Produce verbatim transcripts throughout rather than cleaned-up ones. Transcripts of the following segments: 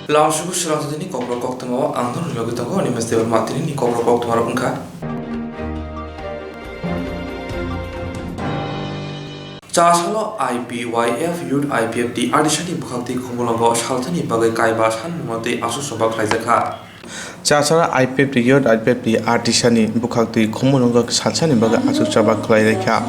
Lamsugu Srangdini kokrok koktwmao ang norok logi tongo, Animesh Debbarma. Tinini kokrok koktwmarok wngkha: Chasalo I P Y F Youth I P F T R D C ni bwkhaktwi Khumulwngo salsani bagwi kaiba sanmungno twi aswk choba khlaijakha. Chasalo I P F T Youth I P F T R D C ni bwkhaktwi Khumulwngo salsani bagwi aswk choba khlailaikha.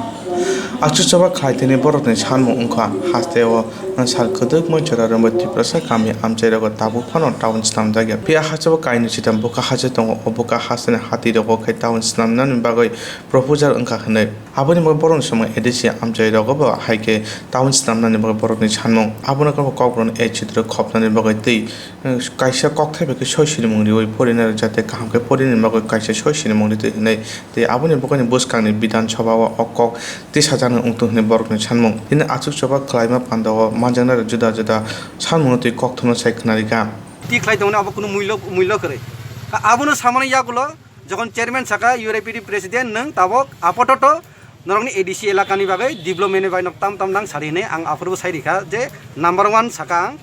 Aswk choba khlaithani borokni sanmung wngkha, hasteo sal kwdwkma jora romwi Tiprasa kami amchairogo tabuk phano town snamjakya. Phiya hasteo kainwi sita bwkha haste tongo, o bwkha hasteni hatirogo khe town snamnani bagwi proposal wngkha hwnwi. Aboni bagwi borokni samung A D C amchairogo bo hai khe town snamnani bagwi borokni sanmung. Abono kok borokno A C tro khopnani bagwi tei, eh, kaisa kokthai bai khe soi sinimung riwi porinai rok jate kaham khe porinani bagwi kaisa soi sinimung ritwi hwnwi tei aboni bwkhani bwskangni Bidhan Sabha o o kok tisajaknai wngtong hwnwi borokni sanmung. Tini aswk choba khlaima pandao manjaknai rok juda juda sanmungno twi kokthumno sai khwnarikha. Twi khlai tongmani abo kunu mullo, mullo kwrwi. Abono samani yagulo Jokhon chairman saka, U R I P T president nwng tabok apototo norokni A D C elakani bagwi development bai nok tam tam nang sari hinwi ang aphuru sai rikha je number one saka ang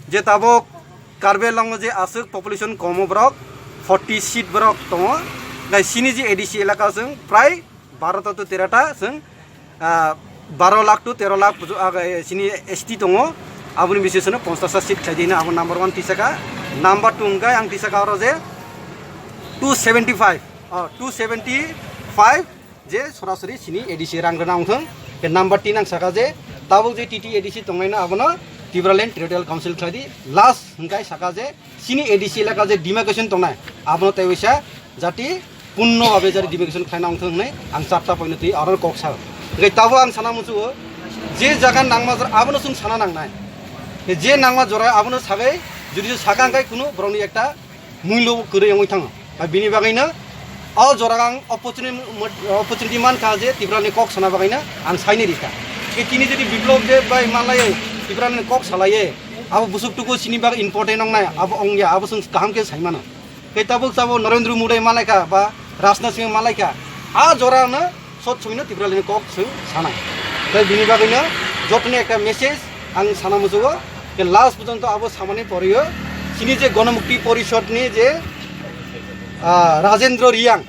je tabok Karbi Anglong je aswk population komo borok forty seat borok tongo, gai sini je A D C elaka chwng prai baro ta to tera ta chwng ah, baro lakh to tero lakh bujo-, ah, eh, sini S T tongo, aboni bising sono ponchash ta seat khlai di hwnwi abo number one tisaka. Number two hwnkhe ang tisaka oro je two seventy five, oh, two seventy five je sorasori sini A D C rang rwna wngthong. Ke number tin ang saka je tabuk je T T A D C tongnaino abono Tipraland Territorial Council khlai di. Last hwnkhe saka je sini A D C elaka je demarcation tongnai, abono tei waisa jati punno babe jati demarcation khlaina wngthok hwnwi ang chapta poino twi aro kok sao. Hwnkhe tabuk ang sana muchugo, je jaga nangma jora abono chwng sana nangnai. Je nangma jora abono sagwi jodi saka hwnkhe kunu borokni ekta muilo kwrwi wngwi thango. Hai bini bagwino o jora ang opportunity, opportunity mankha je Tiprani kok sana bagwino ang saini rikha. Ke tini jodi Biplop Deb bai malaiwi Tiprani kok salaiwi, abo busuk tuku sini bagwi important wngnai, abo wngya, abo chwng kaham khe saimano. Khe tabuk sabo Narendra Modi malaikha ba Rajnath Singh malaikha, a jorano sot soino Tipraland ni kok chwng sanai. Tai bini bagwino jotoni ekta message ang sana muchugo, ke last porjonto abo samani porio sini je Ganamukti Porishad ni je, ah, Rajendra Reang,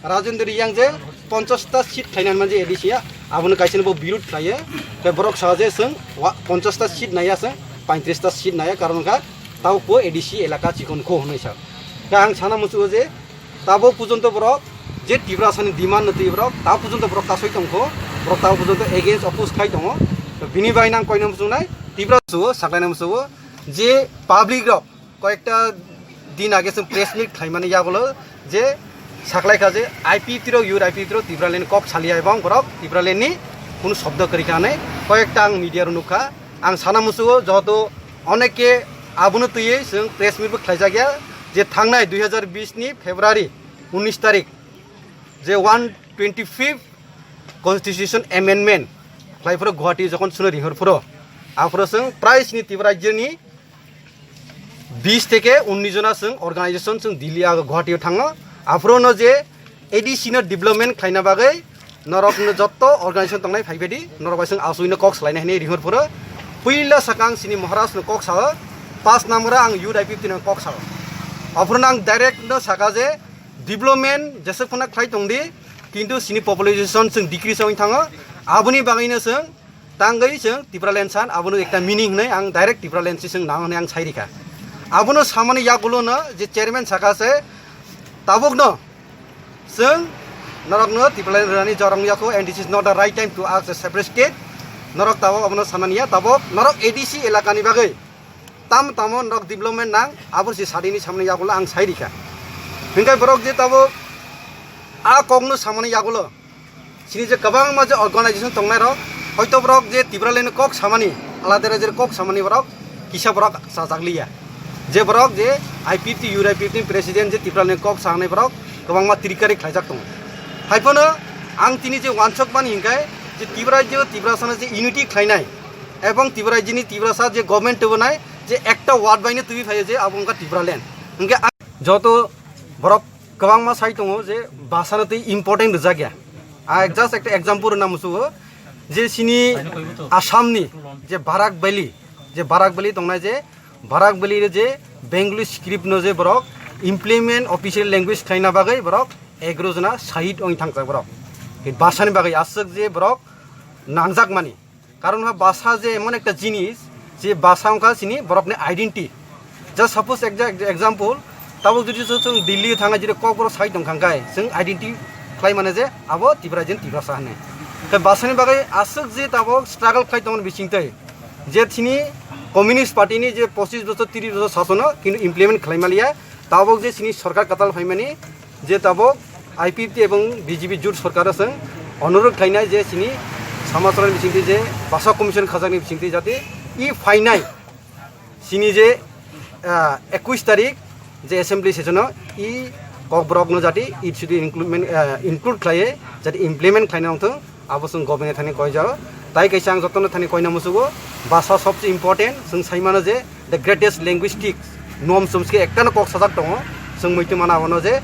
Rajendra Reang je ponchash ta seat khlainani manje A D C ya, abono kaisa bo birud khlaiye, ke borok sa je chwng wa-, ponchash ta seat naiya chwng, paintris ta seat naiya, karon kha tabuk bo A D C elaka chikon kho hwnwi sa. Khe ang sana muchugo je tabuk porjonto borok je Tiprasani demand no twi borok tabuk porjonto borok kasoi tongkho, borok tabuk porjonto against oppose khai tongo. To bini bai nang koina muchungnai Tiprasa o saklaina muchugo je public rok koyekta din age chwng press meet khlaimani yagulo je saklaikha je I P T rok, youth I P T rok Tipraland kok saliya ebong borok Tipraland ni kunu shobdo kwrwi kha hwnwi koyekta ang media rok nukha. Ang sana muchugo joto oneke abono twiwi chwng press meet bo khlaijakya je thangnai dui hazar bish ni February unnish tarik je one twenty fifth Constitution Amendment khlai phuru Guwahati jokhon suno rihor phuru aphuru chwng prai sini Tripura rajyoni bish theke unnish jona chwng organization chwng Delhi ag-, Guwahati o thango. Aphuru no je A D C no development khlaina bagwi norok no jotto organization tongnai phai phedi norok bai chwng aswino kok salaina hinwi rihor phuru puila sakang sini Maharaj no kok sao, pas number ang youth I P T no kok sao. Aphuru no ang direct no saka je development jeswk phano khlai tongdi, kintu sini population chwng decrease wngwi thango, aboni bagwino chwng tangwi chwng Tipraland san, abono ekta meaning hwnwi ang direct Tipraland si chwng nang hwnwi ang sai rikha. Abono samani yagulo no je chairman saka se tabuk no chwng norok no Tipraland rwnani jorong yakho, and this is not the right time to ask a separate state. Norok tabuk abono sanani ya, tabuk norok A D C elakani bagwi tam tamo norok development nang, abo si sadini samani yagulo ang sai rikha. Hingkai borok je tabuk a kokno samani yagulo sini je kwbangma je organization tongnai rok, hoito borok je Tipraland ni kok samani, alada rajyoni kok samani borok kisa borok chajak liya. Je borok je I P T, U R I P T ni president je Tipraland ni kok sanai borok kwbangma trickery khlaijak tongo. Haiphano ang tini je wansok mani hingkai je Tripura je Tiprasano je unity khlainai ebong Tripura jini Tiprasa je government tubunai je ekta word baino tubi phaio je abo wngkha Tipraland. Hingke ang joto borok kwbangma sai tongo je bhasano tei important rwjak ya. Ang just ekta example rwna muchugo je sini Assam ni je Barak Valley, je Barak Valley tongnai je Barak Valley je Bengali script no je borok implement official language khlaina bagwi borok egaro jona shahid wng thangjak borok. Bhasha ni bagwi aswk je borok nangjak mani. Karon ha bhasha je emon ekta jinis, je bhasha wngkha chini borokni identity. Just suppose exa-, example, tabuk jodi chwng Delhi thangwi jodi Kokborok side tong khangkhai, chwng identity khlai mane je abo Tipraijin Tiprasa hinwi. Tei bhashani bagwi aswk je tabuk struggle khlai tongmani bisingtwi, je chini Communist Party ni je pochis bochor, tris bochor sasono kintu implement khlai maliya, tabuk je chini sorkar kwtal phaimani, je tabuk I P F T ebong B J P jut sorkar o chwng onurodh khlainai je chini samachara bisingtwi je bhasha commission khajakni bisingtwi jate i phainai chini je, ah, ekush tarik je assembly session o i kokborok no jate it should include, ah, include khlaiye jate implement khlaina wngthung. Abo chwng government ni thani koi jao. Tai kaisa ang jotono thani koina musugo, bhasha sobse important, chwng sai mano je the greatest linguistics, nom chomske ekta no kok sajak tongo, chwng muitu mana abono je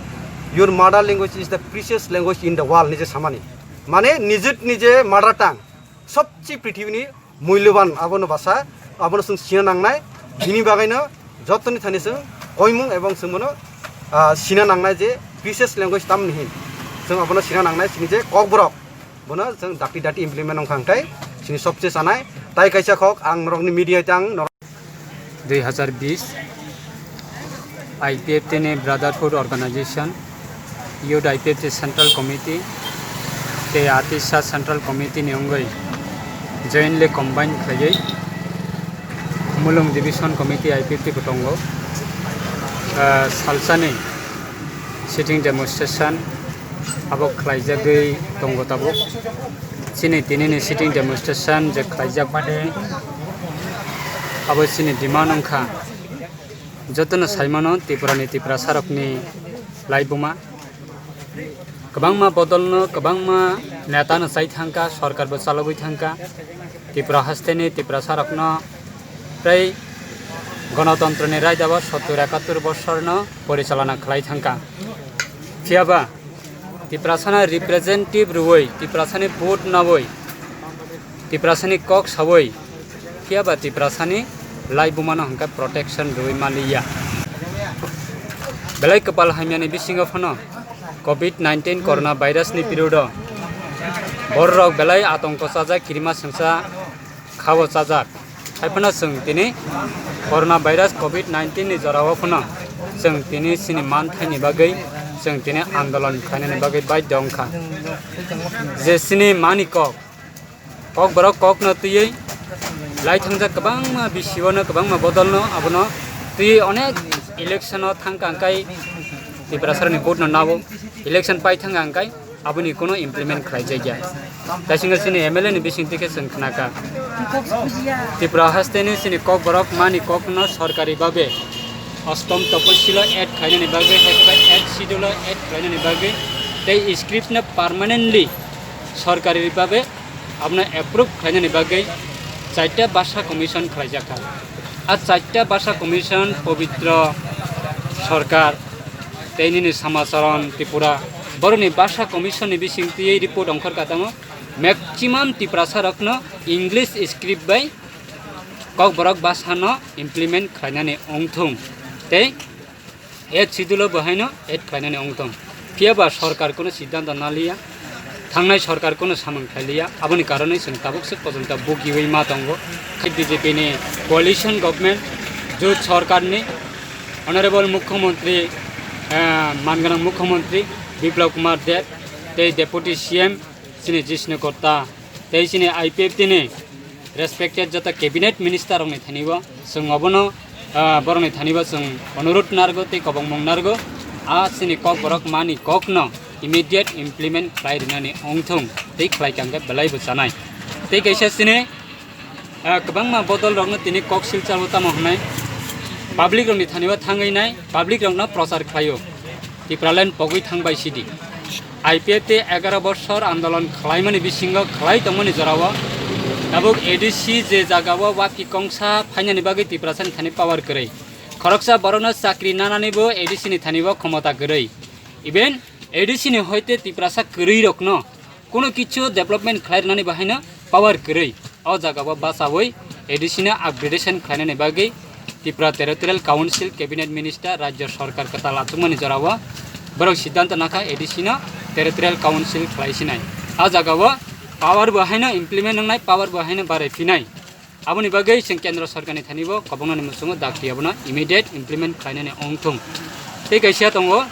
your mother language is the precious language in the world, nije samani. Mane nijit nije mother tongue, sobse prithibini mulyoban abono bhasha, abono chwng sina nangnai, bini bagaino jotoni thani chwng koimung ebong chwng bono, ah, sina nangnai je precious language tamni hin. Chwng abono sina nangnai, chini je kokborok. Bono chwng dakti dakti implement wngkha hwnkhe chini sobse chanai. Tai kaisa kok ang norokni media tang norok. Dui hazar bis I P F T ni Brotherhood Organization, Youth I P F T Central Committee tei Atisa Central Committee ni wngwi jointly combine khlaiwi Mulung Division Committee I P F T bo tongo. Ah, salsani sitting demonstration abo khlaijagwi tongo tabuk. Chini tinini sitting demonstration je khlaijak mani abo chini demand wngkha. Jotono saimano Tripurani Tiprasarokni laibuma. Kwbangma bodolno, kwbangma netano chai thangkha, sorkarbo chalogwi thangkha. Tripura hasteni Tiprasarokno tei gonotontroni raidao sottur ekattur bosorno porichalona khlai thangkha. Phiyaba Tiprasano representative rwui, Tiprasani vote naui, Tiprasani kok saui, phiyaba Tiprasani laibumano hwnkhe protection rwui manliya. Belai kwpal hamyani bisingo phano covid nineteen corona virus ni period o bororok belai atongko chajak, kirima sengsa khao chajak. Hai phano chwng tini corona virus covid nineteen ni jorao phano chwng tini chini manthaini bagwi chwng tini andolon khlainani bagwi baidhyo wngkha. Je chini mani kok, kokborok kokno twiwi lai thangjak kwbangma bisiwano, kwbangma bodolno abono twiwi onek election o thangkha hwnkhe Tiprasarokni vote no nabo election pai thangkha hwnkhe aboni kuno implement khlai jakya. Taisingo chini M L A ni bisingtwi khe chwng khnakha. Tripura hasteni chini kokborok mani kokno sorkari babe ostom toposilo add khlainani bagwi, hai khe eighth schedule o add khlainani bagwi, tei script no permanently sorkari babe abono approve khlainani bagwi chaita bhasha commission khlaijakha. A chaita bhasha commission Pabitra Sarkar tei nini Samacharan Tripura, boroni bhasha commission ni bisingtwi report ongkhorkha tamo, maximum Tiprasarokno English script bai Kokborok bhasha no implement khlainani wngthung tei eighth schedule o bo haino add khlainani wngthung. Phiyaba sorkar kuno siddhanto naliya, thangnai sorkar kuno samung khailiya, aboni karonwi chwng tabuk swk pojonto bugiwi ma tongo. Khai B J P ni coalition government, jut sorkar ni Honorable Mukhyamantri, eh, manganang Mukhyamantri Biplab Kumar Deb tei Deputy C M chini Jishnu Kotta tei chini I P F T ni respected joto cabinet minister rokni thani bo chwng obono, ah, borokni thani bo chwng onurut narwgo tei kobongmung narwgo. A chini Kokborok mani kokno immediate implement khlai rwnani wngthung tei khlai kha hwnkhe belai bo chanai. Tei kaisa chini, ah, kwbangma bodol rokno tini kok Silchar o tamo hwnwi public rokni thani bo thangwi nai public rokno prochar khlaio. Tipraland pogwi thangbai sidi. I P F T egaro bosor andolon khlaimani bisingo khlai tongmani jorao tabuk A D C je jagao wapi kongsa phainani bagwi Tiprasani thani power kwrwi. Khoroksa borokno chakri nanani bo A D C ni thani bo khomota kwrwi. Even A D C ni hoite Tiprasa kwrwi rokno kuno kichu development khlai rwnani bahaino power kwrwi. O jagao bachawi A D C no upgradation khlainani bagwi Tripura Territorial Council Cabinet Minister Rajya Sarkar kwtal achukmani jorao borok siddhanto nakha A D C no Territorial Council khlai sinai. A jagao power bo haino implement wngnai, power bo haino barai phinai. Aboni bagwi chwng Kendra Sarkarni thani bo kwbangmani muchungo dakti abono immediate implement khlainani wng thung. Tei kaisa tongo,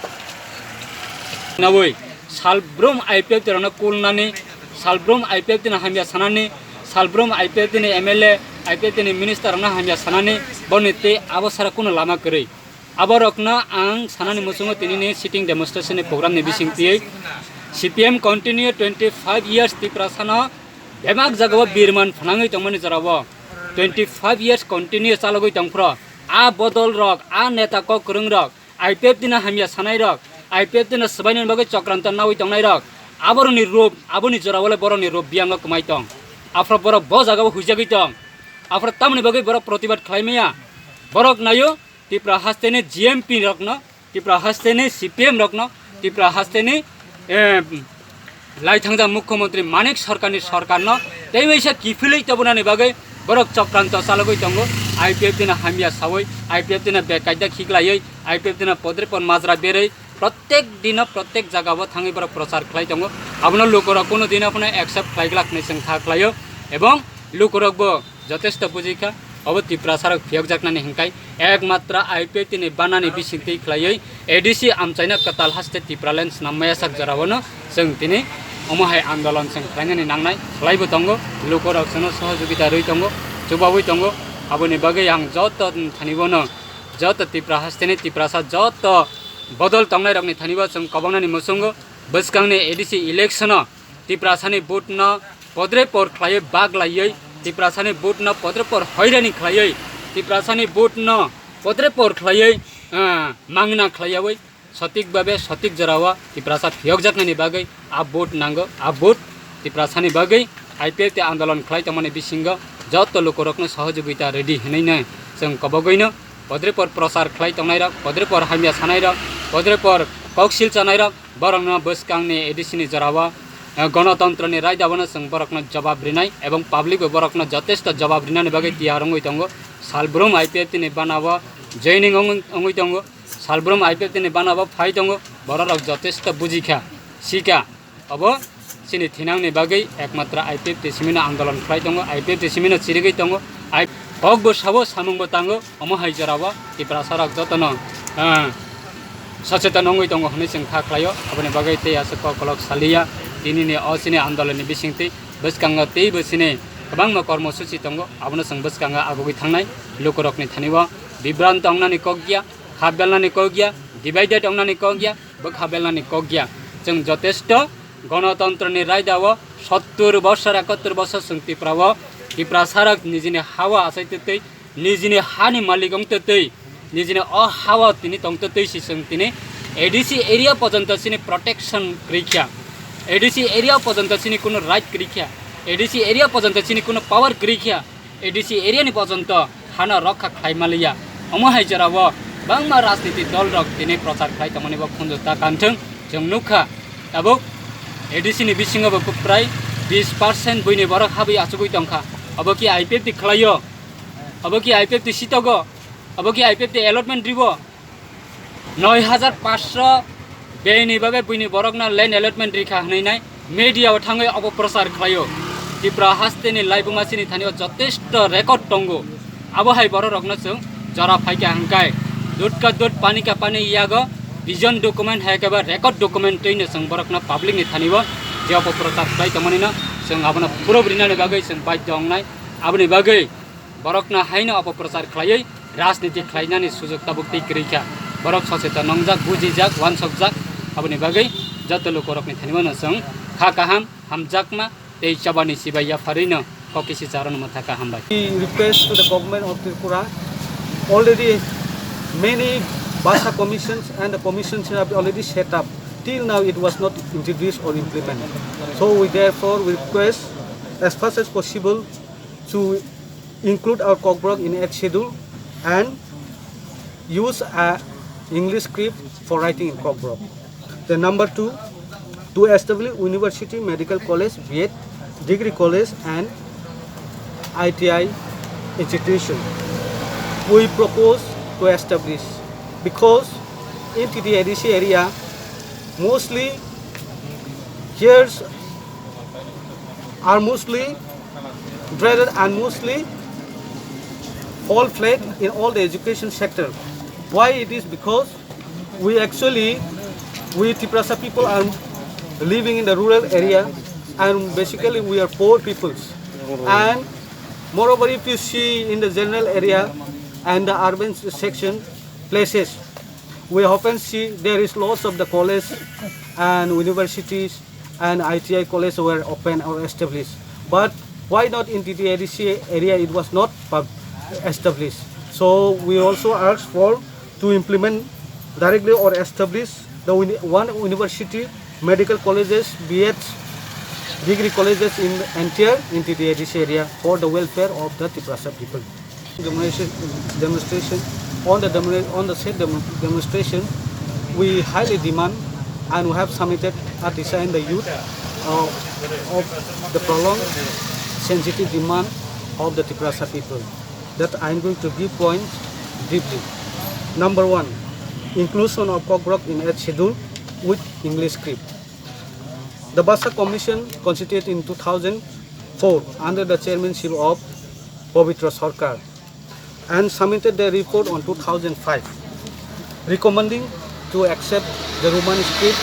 nawi salbrum I P F T rokno kulnani, salbrum I P F T ni hamya sanani, salbrum I P F T ni M L A, I P F T ni minister rokno hamya sanani, boni tei abo sara kuno lama kwrwi. Aborokno ang sanani muchungo tinini sitting demonstration ni program ni bising twi C P M continue twenty five years Tiprasano bebak jagao birman phnangwi tongmani jorao twenty five years continue chalogwi tongphro, a bodol rok, a neta kok kwrwng rok, I P F T no hamya sanai rok, I P F T no swbainani bagwi chokranto nawi tongnai rok, aborokni rup, aboni jorao le borokni rup biyango kwmai tong. Aphro borok bo jagao huijagwi tong. Aphro tamoni bagwi borok protibad khlai maya. Borok nayo Tipra hasteni G M P rokno, Tipra hasteni C P M rokno, Tipra hasteni, eh, laithangjak Mukhyamantri Manik Sarkarni sarkarno tei waisa kiphilwi tobonani bagwi borok chokranto chalogwi tongo. I P F T no hamya sawi, I P F T no bekaida khiklaiwi, I P F T no podre por majra berwi, protek dino, protek jagao thangwi borok prochar khlai tongo. Abono lukurok kuno dino phano accept khlai glak hinwi chwng kha khlaio, ebong lukurokbo jotesto bujikha, obo Tiprasarok phiyokjaknani hinkai ekmatra I P F T ni banani bisingtwi khlaiwi A D C amchaina kwtal haste Tipraland swnam maya sak jorao no chwng tini omo hai andolon chwng khlainani nangnai, khlaibo tongo, lukurok chwngno sohojogita rwi tongo, chubawi tongo. Aboni bagwi ang joto thani bono, joto Tipra hasteni Tiprasa joto bodol tongnairokni thani bo chwng kwbangnani muchungo bwskangni A D C election o Tiprasani vote no podre por khlaiwi bag laiwi, Tiprasani vote no podre por hoirani khlaiwi, Tiprasani vote no podre por khlaiwi, ah, mangna khlaiwi, sotik babe sotik jorao Tiprasa phiyokjaknani bagwi a vote nango, a vote Tiprasani bagwi I P F T andolon khlai tongmani bisingo joto lukurokno sohojogita rwdi hinwi no chwng kobogwino podre por prochar khlai tongnairok, podre por hamya sanairok, podre por koksil chanairok, borokno bwskangni A D C ni jorao, eh, gonotontroni raidao no chwng borokno jobab rinai ebong public bo borokno jotesto jobab rinani bagwi tiyar wngwi tongo. Salbrum I P F T ni banao joining wngwi, wngwi tongo. Salbrum I P F T ni banao phai tongo. Bororok jotesto bujikha, sikha. Obo chini thinangni bagwi ekmatra I P F T simino andolon khlai tongo, I P F T simino chirigwi tongo. Ai, kokbo sabo, samungbo tango, omo hai jorao Tiprasarok jotono, ah, socheton wngwi tongo hwnwi chwng kha khlaio. Aboni bagwi tei aswk kokolok saliya, tinini o chini andolonni bisingtwi bwskango teibo chini kwbangma kormosuchi tongo, abono chwng bwskango agugwi thangnai. Lukurokni thani o bibranto wngnani kok ya, hap belnani kok ya, divided wngnani kok ya, bwkha belnani kok ya. Chwng jotesto gonotontroni raidao sottur bosor, ekottor bosor chwng Tiprao, Tiprasarok nijini hao achai twtwi, nijini hani malik wng twtwi, nijini o hao tini tong twtwi si chwng tini A D C area pojonto chini protection kwrwi kha, A D C area pojonto chini kuno right kwrwi kha, A D C area pojonto chini kuno power kwrwi kha. A D C area ni pojonto hano rokha khlai maliya. Omo hai jorao bangma rajniti dol rok tini prochar khlai tongmani bo khunju ta kanthung. Chwng nukha, tabuk A D C ni bisingo bo prai bis percent buini borok habwi achugwi tongkha. Obo ki I P F T khlaio? Obo ki I P F T sitogo? Obo ki I P F T allotment ribo? Noi hajar paanch sho bini bagwi buini borokno land allotment rikha hwnwi nai media o thangwi opoprochar khlaio. Tipra hasteni laibuma chini thani o jotesto record tongo. Abo hai bororokno chwng jora phaikha hwnkhe dut ka dut, pani ka pani yago vision document hai khe ba record document twino chwng borokno public ni thani o je opoprochar khlai tongmani no chwng abono proof rinani bagwi chwng baidhyo wngnai. Aboni bagwi borokno haino opoprochar khlaiwi rajniti khlainani sujok tabuk tei kwrwi kha. Borok socheton wngjak, bujijak, uansukjak, aboni bagwi joto lukurokni thani mano chwng kha kaham, hamjakma tei chabani chibai yapharwino kok kisi charwno mwthakha. Hambai. We request to the government of Tripura, already many Bhasha commissions and the commissions have already set up. Till now it was not introduced or implemented. So we therefore we request as fast as possible to include our Kokborok in Eighth Schedule and use a English script for writing in Kokborok. The number two, to establish university, medical college, B Ed, degree college and I T I institution. we propose to establish, because in T T A D C area, mostly here are mostly dreaded and mostly fall flat in all the education sector. Why it is? Because we actually, we Tiprasa people are living in the rural area, and basically we are poor peoples. And moreover, if you see in the general area and the urban section places, we often see there is lots of the college and universities and I T I college were open or established. But why not in T T A D C area it was not pub- established? So we also ask for to implement directly or establish the uni- one university, medical colleges, B Eds, degree colleges in entire in T T A D C area for the welfare of the Tiprasa people. Demonstration, demonstration on the demon- on the said demo- demonstration, we highly demand and we have submitted a design the youth uh, of the prolonged sensitive demand of the Tiprasa people that I am going to give points briefly. Number one, inclusion of Kokrok in eighth schedule with English script. The Basa Commission constituted in two thousand four under the chairmanship of Pabitra Sarkar and submitted their report on two thousand five, recommending to accept the Roman script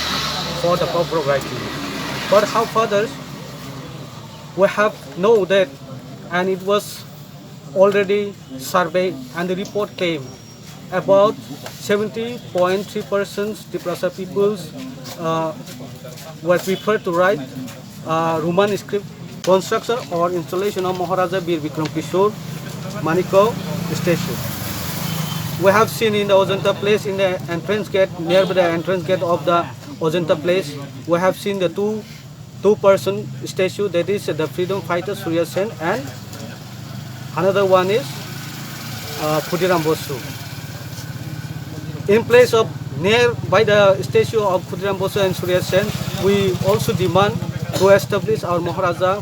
for the Kokrok writing. But how further, we have no that, and it was already surveyed, and the report came about seventy point three percent Tiprasa peoples uh, were preferred to write uh, Roman script construction or installation of Maharaja Bir Bikram Kishore Maniko statue. We have seen in the Ajanta place, in the entrance gate, near the entrance gate of the Ajanta place, we have seen the two two person statue, that is the freedom fighter Surya Sen, and another one is uh, Khudiram Bosu. In place of near by the statue of Khudiram Bosu and Surya Sen, we also demand to establish our Maharaja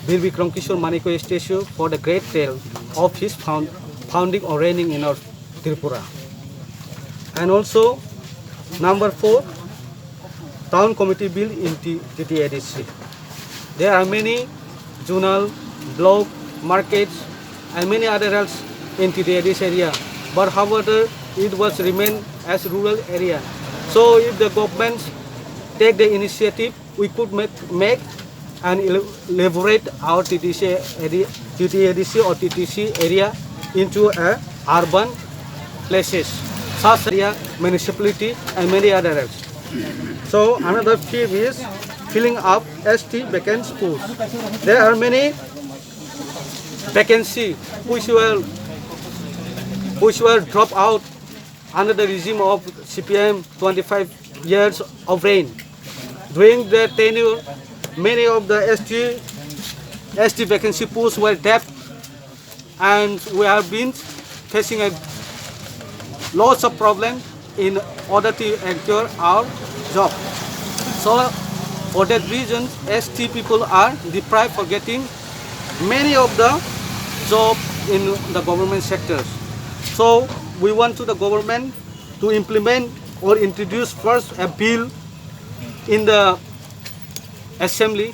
Bir Bikram Kishore Maniko statue for the great tale of his found, founding or reigning in our Tripura. And also, number four, town committee bill in T- T T A D C. There are many zonal, block, markets, and many other else in T T A D C area. But however, it was remain as rural area. So if the government take the initiative, we could make, make and ele- elaborate our T T C area, T T A D C or T T C area into a urban places, such area, municipality, and many other else. So another theme is filling up S T vacant posts. There are many vacancy which were which were dropped out under the regime of C P M twenty-five years of reign. During their tenure, many of the S T, S T vacancy posts were depth, and we have been facing a lots of problem in order to ensure our job. So, for that reason, S T people are deprived for getting many of the job in the government sectors. So, we want to the government to implement or introduce first a bill in the assembly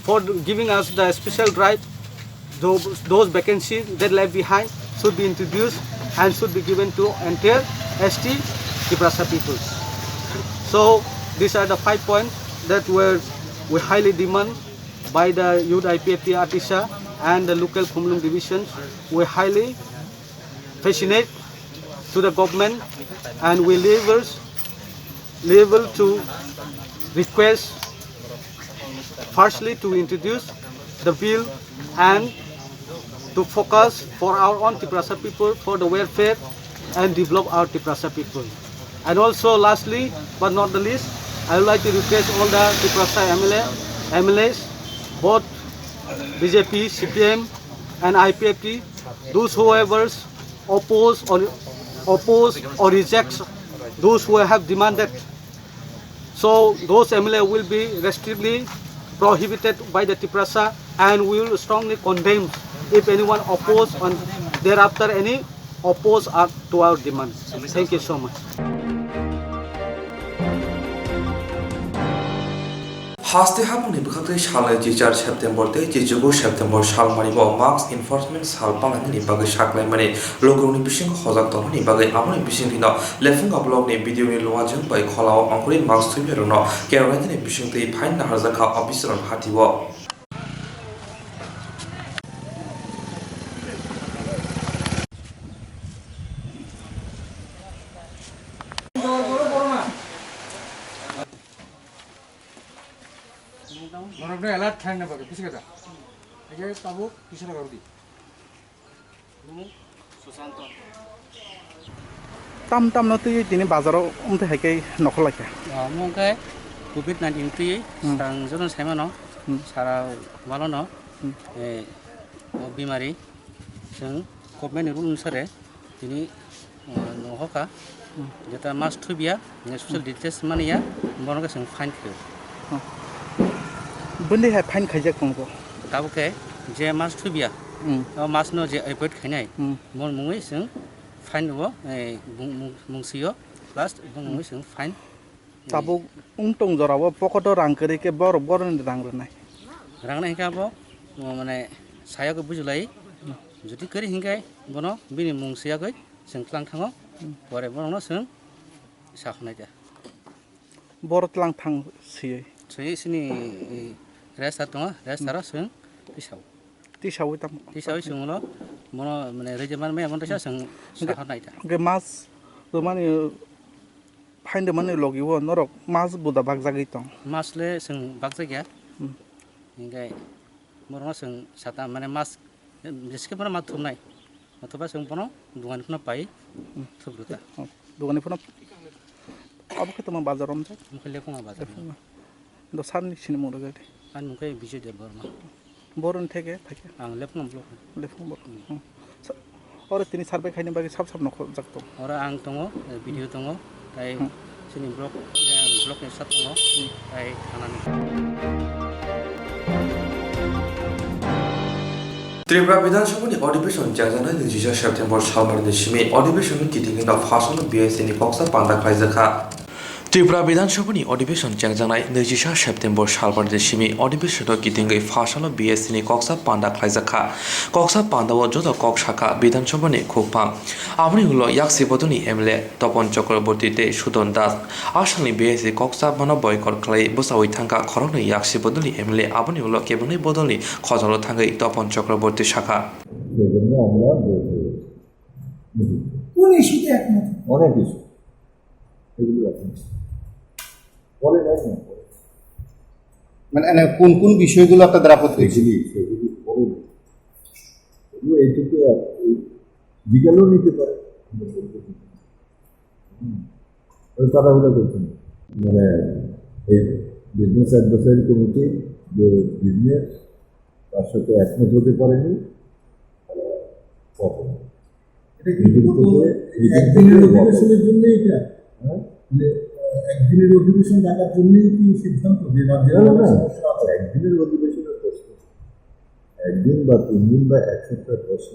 for giving us the special right. Those, those vacancies that left behind should be introduced and should be given to entire S T Tiprasa people. So these are the five points that were we highly demand by the youth I P F T Atisa and the local Khumlung divisions. We highly passionate to the government, and we labors labor to request firstly to introduce the bill and to focus for our own Tiprasa people for the welfare and develop our Tiprasa people. And also lastly but not the least, I would like to request all the Tiprasa M L A, M L As, both B J P, C P M and I P F T, those whoever oppose or oppose or rejects those who have demanded. So those M L A will be restrictly prohibited by the Tiprasa, and we will strongly condemn if anyone oppose and thereafter any oppose us to our demands. Thank you so much. Haste hapungni bwkhaktwi salnwi chichar September tei chichugo September salmani bo mask enforcement sal palainani bagwi saklaimani lukurokni bisingo hojak tongmani bagwi aboni bisingtwino Lephunga blockni B D O ni luwajwng bai kholao ongkhorwi mask thumyarokno keroknainani bisingtwi fine naharjakha officerrokni hatio. Borokno alert khlaina bagwi bisi kata. Ege tabuk kisa rw di. Tam tam no twi tini bazaro umtwi hai khe nokhor laikha. Omo hwnkhe covid nineteen twi Hmm. Sang joto saimano Hmm. Sara walo no Hmm. Eh, o bimari chwng government ni rule onusare tini, uh, no hoka. Hmm. Jeta mask thubiya, social distance maniya, bono khe chwng fine khaio. Hmm. Bwndwi hai fine khaijak tongbo? Tabuk khe je mask thubiya, Hmm. O mask no je avoid khainai, Hmm. Bon mungwi chwng fine o, eh, bung-, mung-, mungsio, plus bon mungwi chwng fine. Tabuk wng tong jorao pocket o rang kwrwi khe borok boroni rang rwnai. Rang nai hwnkhe abo, o, mane, sayo khe bujulai. Jodi kwrwi hinkhe bono bini mung siyagwi chwng tlang thango. Pore borokno chwng sa hwnai kha. Borok tlang thang siyoi. Siyoi sini, e, rest ar tongo, rest aro chwng tisao. Tisawi tamo. Tisawi chwng ulo bono, mane, rejep man maya bono teisa chwng sa hwnai kha. Hwnkhe mas rwmani Phainde mani logi o norok mas buda bakjagwi tong. Mas le chwng bakjak ya. Hmm. Hinkhe borokno chwng sata mane mas jeske bono ma thumnai. Othoba chwng bono dugani phano pai Hmm. Thubrwta. Oh, dugani phano abo khe tongma bazar romjak. Mokhe Lephunga bazar. Lephunga. Do sarni sini moro gari. Ani mokhe Bijoy Debbarma. Boroni theke phaikha? Ang Lephunga block. Lephunga block. Hmm. Hmm. Sa-, oro tini survey khaina bagwi sab sab nokhorjak tong. Oro ang tongo, eh, video tongo, tai Hmm. chini block, eh, block ni sab tongo, Hmm. Tai thanani. Tripura Bidhan Sabha ni adhibeshon chengjaknai nwijisa September salmani ni simi adhibeshon ni kiting no phasano B S C ni koksa panda khlaijakha. Tripura Bidhan Sabha ni adhibeshon chengjaknai nwijisa September salbari ni simi adhibeshon o kitingwi phasalo B S C ni koksa panda khlaijakha. Koksa panda o joto kok sakha Bidhan Sabha ni khukphang. Aboni ulo yaksi bodol ni M L A Topon Chakraborty tei Sudon Das, aswk ni B S C koksa bono boycott khlai bwchaui thangkha khoroknwi yaksi bodol ni M L A, aboni ulo kebengwi bodol ni khojolo thangwi Topon Chakraborty sakha. কোন ইস্যুতে একমত? অনেক ইস্যু। এগুলো এখন পরে নেয় না। মানে, মানে, কোন কোন বিষয়গুলো আপনাদের আপত্তি হয়েছে? সেগুলি, সেগুলি পরে নেয়। এগুলো এইটুকু এক-, এই বিকেলেও নিতে পারে। হুম। ওই কথাগুলো বলছেন। মানে, এই বিজনেস অ্যাডভাইজারি কমিটি যে বিজনেস তার সাথে একমত হতে পারেনি, তারা কখন? এটা কি মিটিং শুধু থেকে, মিটিং একদিনের থেকে অধিবেশনের জন্যই এটা? হ্যাঁ? মানে, আহ, একদিনের অধিবেশন ডাকার জন্যই কি সিদ্ধান্ত যে রাজ্যের না, না, না। সমস্যা আছে? একদিনের অধিবেশনের প্রশ্ন। একদিন বা তিন দিন বা এক সপ্তাহের প্রশ্ন।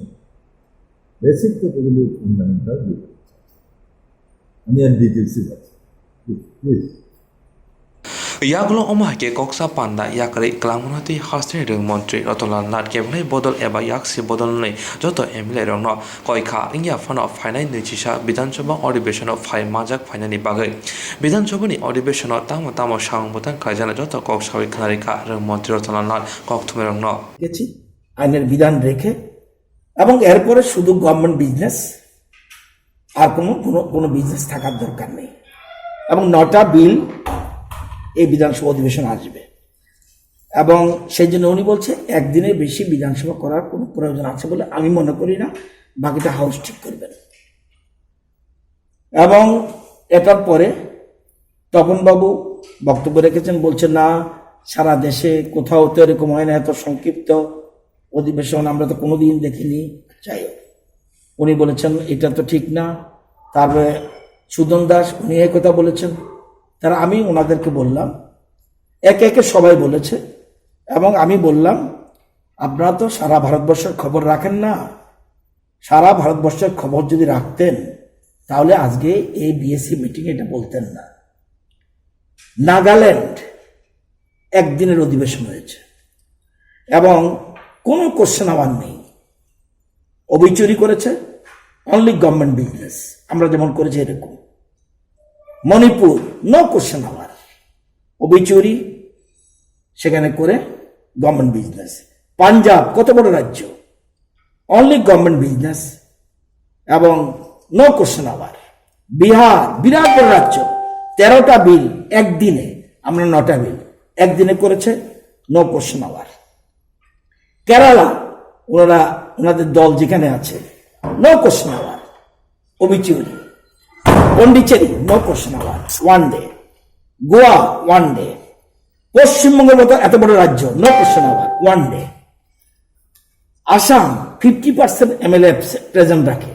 বেসিক কথাগুলো ফান্ডামেন্টাল ডিফারেন্স আছে। আমি আর ডিটেলসে যাচ্ছি। Please, please. Yagulo omo hai khe koksa panda yakarwi kwlangmano tei hasteni rwng montri Ratanlal Nath kebengwi bodol eba yaksi bodolni joto M L A rokno koikha wngya phano phainai nwijisa Bidhan Sabha adhibeshon o phai manjak phainani bagwi. Bidhan Sabha ni adhibeshon o tamo tamo samung bwtang khlaijaknai joto kok sawi khwnarikha rwng montri Ratanlal Nath kokthumirokno. গেছি আইনের বিধান রেখে এবং এরপরে শুধু government business, আর কোনো, কোনো, কোনো বিজনেস থাকার দরকার নেই। এবং নটা বিল এই বিধানসভা অধিবেশন আসবে। এবং সেই জন্য উনি বলছে একদিনের বেশি বিধানসভা করার কোনো প্রয়োজন আছে বলে আমি মনে করি না, বাকিটা হাউস ঠিক করবেন। এবং এটার পরে তপনবাবু বক্তব্য রেখেছেন, বলছেন, "না, সারা দেশে কোথাও তো এরকম হয় না, এত সংক্ষিপ্ত অধিবেশন আমরা তো কোনোদিন দেখিনি।" যাই হোক, উনি বলেছেন, "এটা তো ঠিক না।" তারপরে সুদন দাস, উনি এই কথা বলেছেন। তারা, আমি ওনাদেরকে বললাম, একে একে সবাই বলেছে, এবং আমি বললাম, "আপনারা তো সারা ভারতবর্ষের খবর রাখেন না, সারা ভারতবর্ষের খবর যদি রাখতেন, তাহলে আজকে এই বিএসসি মিটিং এটা বলতেন না। নাগাল্যান্ড একদিনের অধিবেশন হয়েছে এবং কোনো কোশ্চেন আওয়ার নেই। ওবিচুরি করেছে, অনলি গভর্নমেন্ট বিজনেস, আমরা যেমন করেছি এরকম। মণিপুর, নো কোশ্চেন আওয়ার, ওবিচুরি সেখানে করে গভর্নমেন্ট বিজনেস। পাঞ্জাব কত বড় রাজ্য, অনলি গভর্নমেন্ট বিজনেস এবং নো কোশ্চেন আওয়ার। বিহার বিরাট বড় রাজ্য, তেরোটা বিল একদিনে, আমরা নটা বিল একদিনে করেছে, নো কোশ্চেন আওয়ার। কেরালা, ওনারা, ওনাদের দল যেখানে আছে, no question hour, obituary. Pondicherry, no question hour, one day. Goa, one day. পশ্চিমবঙ্গের মতো এত বড় রাজ্য, no question hour, one day. Assam, fifty percent MLA present রাখে,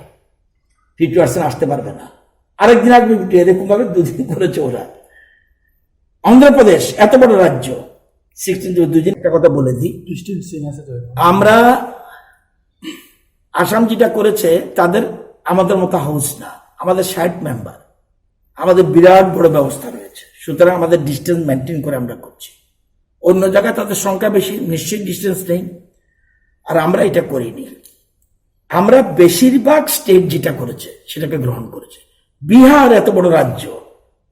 ফিফটি পার্সেন্ট আসতে পারবে না। আরেকদিন আসবে ফিফটি, এরকম ভাবে দুদিন করেছে ওরা। অন্ধ্রপ্রদেশ, এত বড় রাজ্য, সিক্সটিন টু দুই দিন। একটা কথা বলে দিই, ডিস্টেন্সিং আছে তো। আমরা আসাম যেটা করেছে, তাদের আমাদের মতো হাউস না, আমাদের ষাট মেম্বার, আমাদের বিরাট বড় ব্যবস্থা রয়েছে। সুতরাং আমাদের ডিস্টেন্স মেনটেন করে আমরা করছি। অন্য জায়গায় তাদের সংখ্যা বেশি, নিশ্চয়ই ডিস্টেন্স নেই, আর আমরা এটা করিনি। আমরা বেশিরভাগ স্টেট যেটা করেছে, সেটাকে গ্রহণ করেছে। বিহার এত বড় রাজ্য,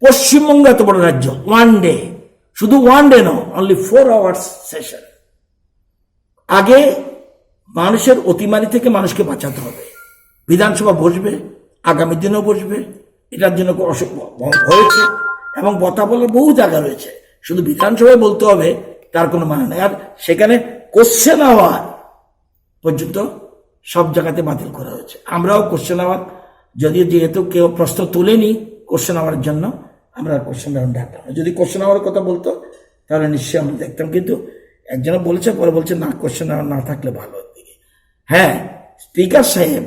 পশ্চিমবঙ্গ এত বড় রাজ্য, ওয়ান ডে, শুধু ওয়ান ডে নয়, অনলি ফোর আওয়ার্স সেশন। আগে মানুষের অতিমারি থেকে মানুষকে বাঁচাতে হবে। বিধানসভা বসবে, আগামী দিনও বসবে, এটার জন্য কোনো অসুখ হয়েছে এবং কথা বলার বহু জায়গা রয়েছে। শুধু বিধানসভায় বলতে হবে, তার কোনো মানে নেই। আর সেখানে কোশ্চেন আওয়ার পর্যন্ত সব জায়গাতে বাতিল করা হয়েছে। আমরাও কোশ্চেন আওয়ার, যদিও যেহেতু কেউ প্রশ্ন তুলেনি কোশ্চেন আওয়ারের জন্য, আমরা কোশ্চেন আওয়ার ডাকতাম না। যদি কোশ্চেন আওয়ারের কথা বলতো, তাহলে নিশ্চয়ই আমরা দেখতাম। কিন্তু একজনে বলেছে, পরে বলছে, "না, কোশ্চেন আওয়ার না থাকলে ভালো।" হ্যাঁ, স্পিকার সাহেব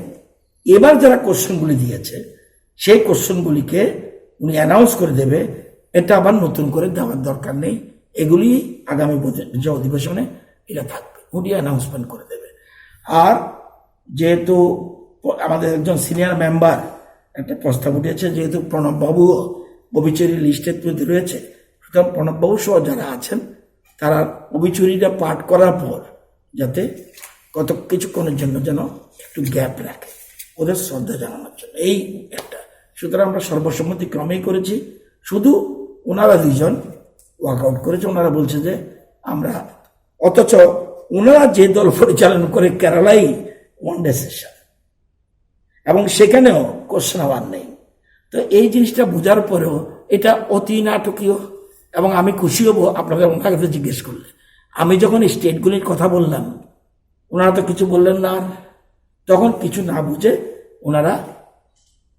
এবার যারা কোশ্চেনগুলি দিয়েছে, সেই কোশ্চেনগুলিকে উনি অ্যানাউন্স করে দেবে, এটা আবার নতুন করে দেওয়ার দরকার নেই। এগুলি আগামী বজেট, যে অধিবেশনে এটা থাকবে, উনি অ্যানাউন্সমেন্ট করে দেবে। আর যেহেতু প-, আমাদের একজন সিনিয়র মেম্বার একটা প্রস্তাব উঠেছে, যেহেতু প্রণব বাবুও ওবিচুরি লিস্টের মধ্যে রয়েছে, সুতরাং প্রণব বাবু সহ যারা আছেন, তারা ওবিচুরিটা পাঠ করার পর যাতে কত কিছুক্ষণের জন্য যেন একটু গ্যাপ রাখে, ওদের শ্রদ্ধা জানানোর জন্য, এই একটা। সুতরাং আমরা সর্বসম্মতিক্রমেই করেছি। শুধু ওনারা দুইজন ওয়াকআউট করেছে। ওনারা বলছে যে আমরা, অথচ ওনারা যে দল পরিচালনা করে কেরালাই ওয়ান ডে সেশন, এবং সেখানেও কোশ্চেন আওয়ার নেই। তো এই জিনিসটা বোঝার পরেও এটা অতি নাটকীয়, এবং আমি খুশি হব আপনারা ওনার কাছে জিজ্ঞেস করলে। আমি যখন স্টেটগুলির কথা বললাম, ওনারা তো কিছু বললেন না, আর তখন কিছু না বুঝে ওনারা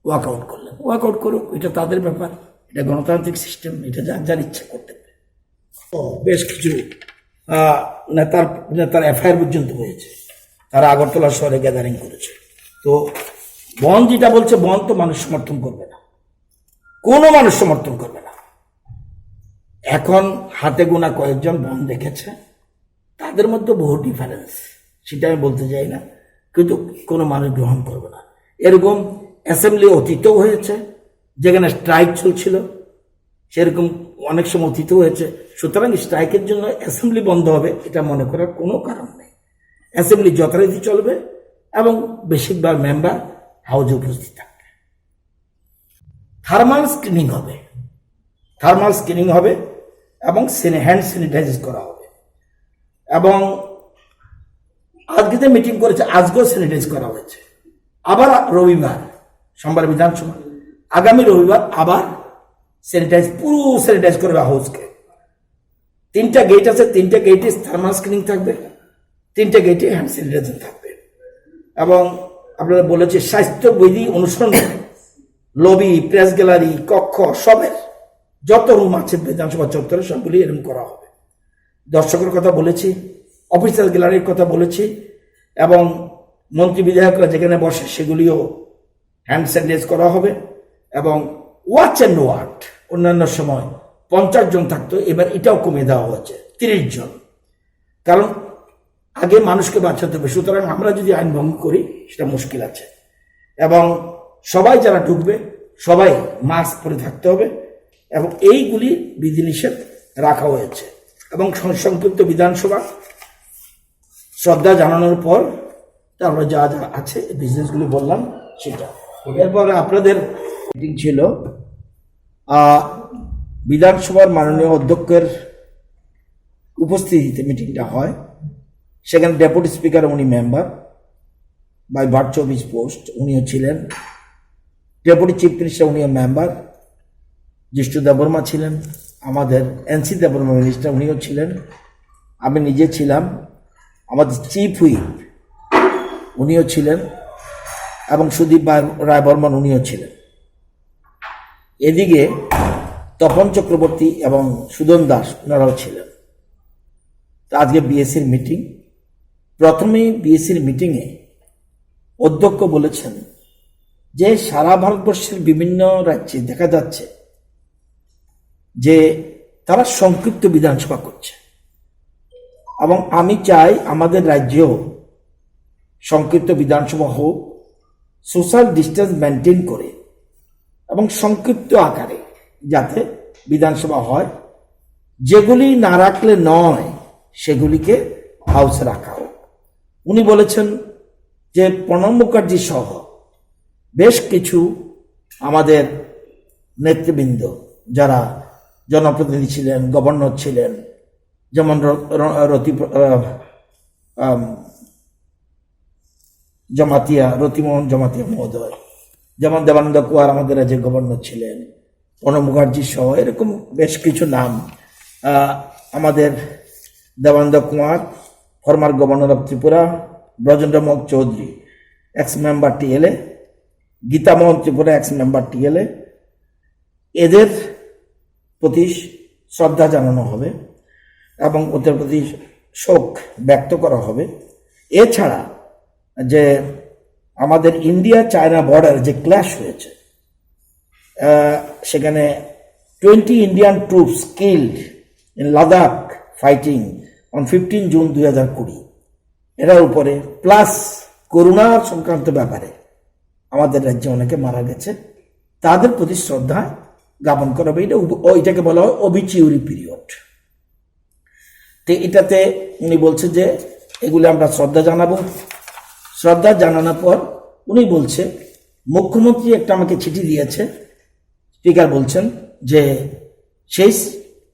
ওয়াকআউট করলেন। ওয়াকআউট করুক, এটা তাদের ব্যাপার, এটা গণতান্ত্রিক সিস্টেম, এটা যার যার ইচ্ছা করতে পারে। ও, বেশ কিছু, আহ, নেতার, নেতার এফআইআর পর্যন্ত হয়েছে, তারা আগরতলা শহরে গ্যাদারিং করেছে। তো বন্ধ যেটা বলছে, বন্ধ তো মানুষ সমর্থন করবে না, কোনো মানুষ সমর্থন করবে না। এখন হাতে গোনা কয়েকজন বন্ধ দেখেছে, তাদের মধ্যে বহু ডিফারেন্স, সেটা আমি বলতে চাই না, কিন্তু কোনো মানুষ গ্রহণ করবে না। এরকম অ্যাসেম্বলি অতীতেও হয়েছে, যেখানে স্ট্রাইক চলছিল, সেরকম অনেক সময় অতীতেও হয়েছে। সুতরাং স্ট্রাইকের জন্য অ্যাসেম্বলি বন্ধ হবে, এটা মনে করার কোনো কারণ নেই। অ্যাসেম্বলি যথারীতি চলবে এবং বেশিরভাগ মেম্বার হাউসে উপস্থিত থাকবে। থার্মাল স্ক্রিনিং হবে, থার্মাল স্ক্রিনিং হবে এবং হ্যান্ড স্যানিটাইজ করা হবে। এবং আজকে যে মিটিং করেছে, আজকেও স্যানিটাইজ করা হয়েছে। আবার রবিবার, সোমবার বিধানসভা, আগামী রবিবার আবার স্যানিটাইজ, পুরো স্যানিটাইজ করবে হাউসকে। তিনটা গেট আছে, তিনটা গেটে থার্মাল স্ক্রিনিং থাকবে, তিনটা গেটে হ্যান্ড স্যানিটাইজার থাকবে। এবং আপনারা বলেছে স্বাস্থ্যবিধি অনুসরণ করে লবি, প্রেস গ্যালারি, কক্ষ, সবের যত রুম আছে বিধানসভা চত্বরে, সবগুলি এরকম করা হবে। দর্শকের কথা বলেছি, অফিসার গ্যালারির কথা বলেছি, এবং মন্ত্রী বিধায়করা যেখানে বসে সেগুলিও হ্যান্ড স্যানিটাইজ করা হবে। এবং ওয়াচ অ্যান্ড ওয়ার্ড অন্যান্য সময় পঞ্চাশ জন থাকতো, এবার এটাও কমিয়ে দেওয়া হয়েছে তিরিশ জন। কারণ আগে মানুষকে বাঁচাতে হবে। সুতরাং আমরা যদি আইন ভঙ্গ করি, সেটা মুশকিল আছে। এবং সবাই যারা ঢুকবে, সবাই মাস্ক পরে থাকতে হবে। এবং এইগুলি বিধিনিষেধ রাখা হয়েছে। এবং সং-, সংক্ষিপ্ত বিধানসভা শ্রদ্ধা জানানোর পর তারপরে যা যা আছে, বিজনেসগুলি বললাম সেটা। এরপরে আপনাদের মিটিং ছিল, আহ, বিধানসভার মাননীয় অধ্যক্ষের উপস্থিতিতে মিটিংটা হয়। সেখানে ডেপুটি স্পিকার উনি member, by virtue of his post উনিও ছিলেন, ডেপুটি চিফ মিনিস্টার উনিও মেম্বার, জিষ্ণু দেববর্মা ছিলেন, আমাদের এনসি দেববর্মা মিনিস্টার উনিও ছিলেন, আমি নিজে ছিলাম, আমাদের চিফ হুইপ উনিও ছিলেন, এবং সুদীপ রায়, রায় বর্মন উনিও ছিলেন। এদিকে তপন চক্রবর্তী এবং সুদন দাস ওনারাও ছিলেন। তো আজকে বিএসসির মিটিং। প্রথমেই বিএসসির মিটিংয়ে অধ্যক্ষ বলেছেন যে সারা ভারতবর্ষের বিভিন্ন রাজ্যে দেখা যাচ্ছে যে তারা সংক্ষিপ্ত বিধানসভা করছে, এবং আমি চাই আমাদের রাজ্যেও সংক্ষিপ্ত বিধানসভা হোক, সোশ্যাল ডিস্টেন্স মেনটেন করে এবং সংক্ষিপ্ত আকারে যাতে বিধানসভা হয়, যেগুলি না রাখলে নয় সেগুলিকে হাউসে রাখা হোক। উনি বলেছেন যে প্রণব মুখার্জি সহ বেশ কিছু আমাদের নেতৃবৃন্দ, যারা জনপ্রতিনিধি ছিলেন, গভর্নর ছিলেন, যেমন র-, র-, রতি-, আহ, আম, জমাতিয়া, রতিমোহন জমাতিয়া মহোদয়, যেমন দেবানন্দ কুমার আমাদের রাজ্যের গভর্নর ছিলেন, প্রণব মুখার্জি সহ এরকম বেশ কিছু নাম, আহ, আমাদের Devanand Kumar, former governor of Tripura, Brajendra Mohan Chowdhury, ex member TLA, Gita Mohan Tripura, ex member TLA, এদের প্রতি শ্রদ্ধা জানানো হবে এবং ওদের প্রতি শোক ব্যক্ত করা হবে। এছাড়া যে আমাদের ইন্ডিয়া চায়না বর্ডার যে ক্ল্যাশ হয়েছে, আহ, সেখানে twenty Indian troops killed in Ladakh fighting on fifteen June দুই হাজার কুড়ি, এটার উপরে প্লাস করোনা সংক্রান্ত ব্যাপারে আমাদের রাজ্যে অনেকে মারা গেছে, তাদের প্রতি শ্রদ্ধা জ্ঞাপন করা হবে। এটা উপ-, ও, এটাকে বলা হয় অবিচিউরি পিরিয়ড। তো এটাতে উনি বলছে যে এগুলি আমরা শ্রদ্ধা জানাবো। শ্রদ্ধা জানানোর পর উনি বলছে, মুখ্যমন্ত্রী একটা আমাকে চিঠি দিয়েছে, স্পিকার বলছেন যে সেই স-,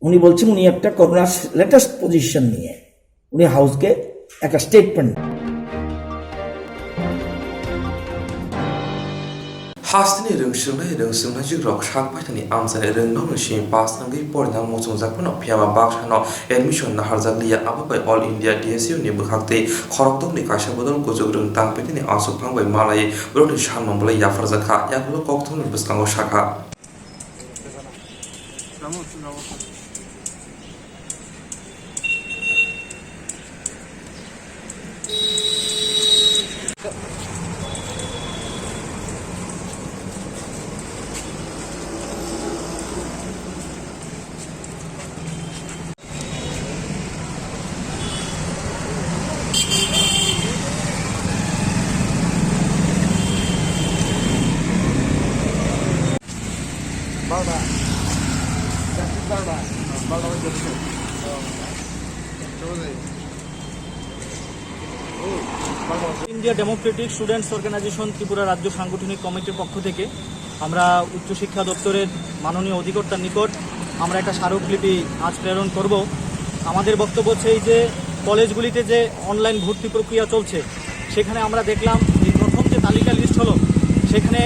উনি বলছেন উনি একটা করোনা লেটেস্ট পজিশন নিয়ে উনি হাউসকে একটা statement. Hasteni rwngsungnai rwngsungnai jikrok sak paithani amchaini rwngno simi pass wngwi porina muchungjak phano phiyama baksano admission naharjak liya, abo bai All India D S U ni bwkhak tei khorokdokni kaisa bodol kuchuk rwng tang paithani aswk phang bai malai borokni salmung belai yapharjak kha, yagulo kokthumni bwskango sakha. India democratic students organisation Tripura রাজ্য সাংগঠনিক কমিটির পক্ষ থেকে আমরা উচ্চশিক্ষা দপ্তরের মাননীয় অধিকর্তার নিকট আমরা একটা স্মারকলিপি আজ প্রেরণ করব। আমাদের বক্তব্য হচ্ছে, এই যে কলেজগুলিতে যে অনলাইন ভর্তি প্রক্রিয়া চলছে, সেখানে আমরা দেখলাম যে প্রথম যে তালিকা লিস্ট হলো, সেখানে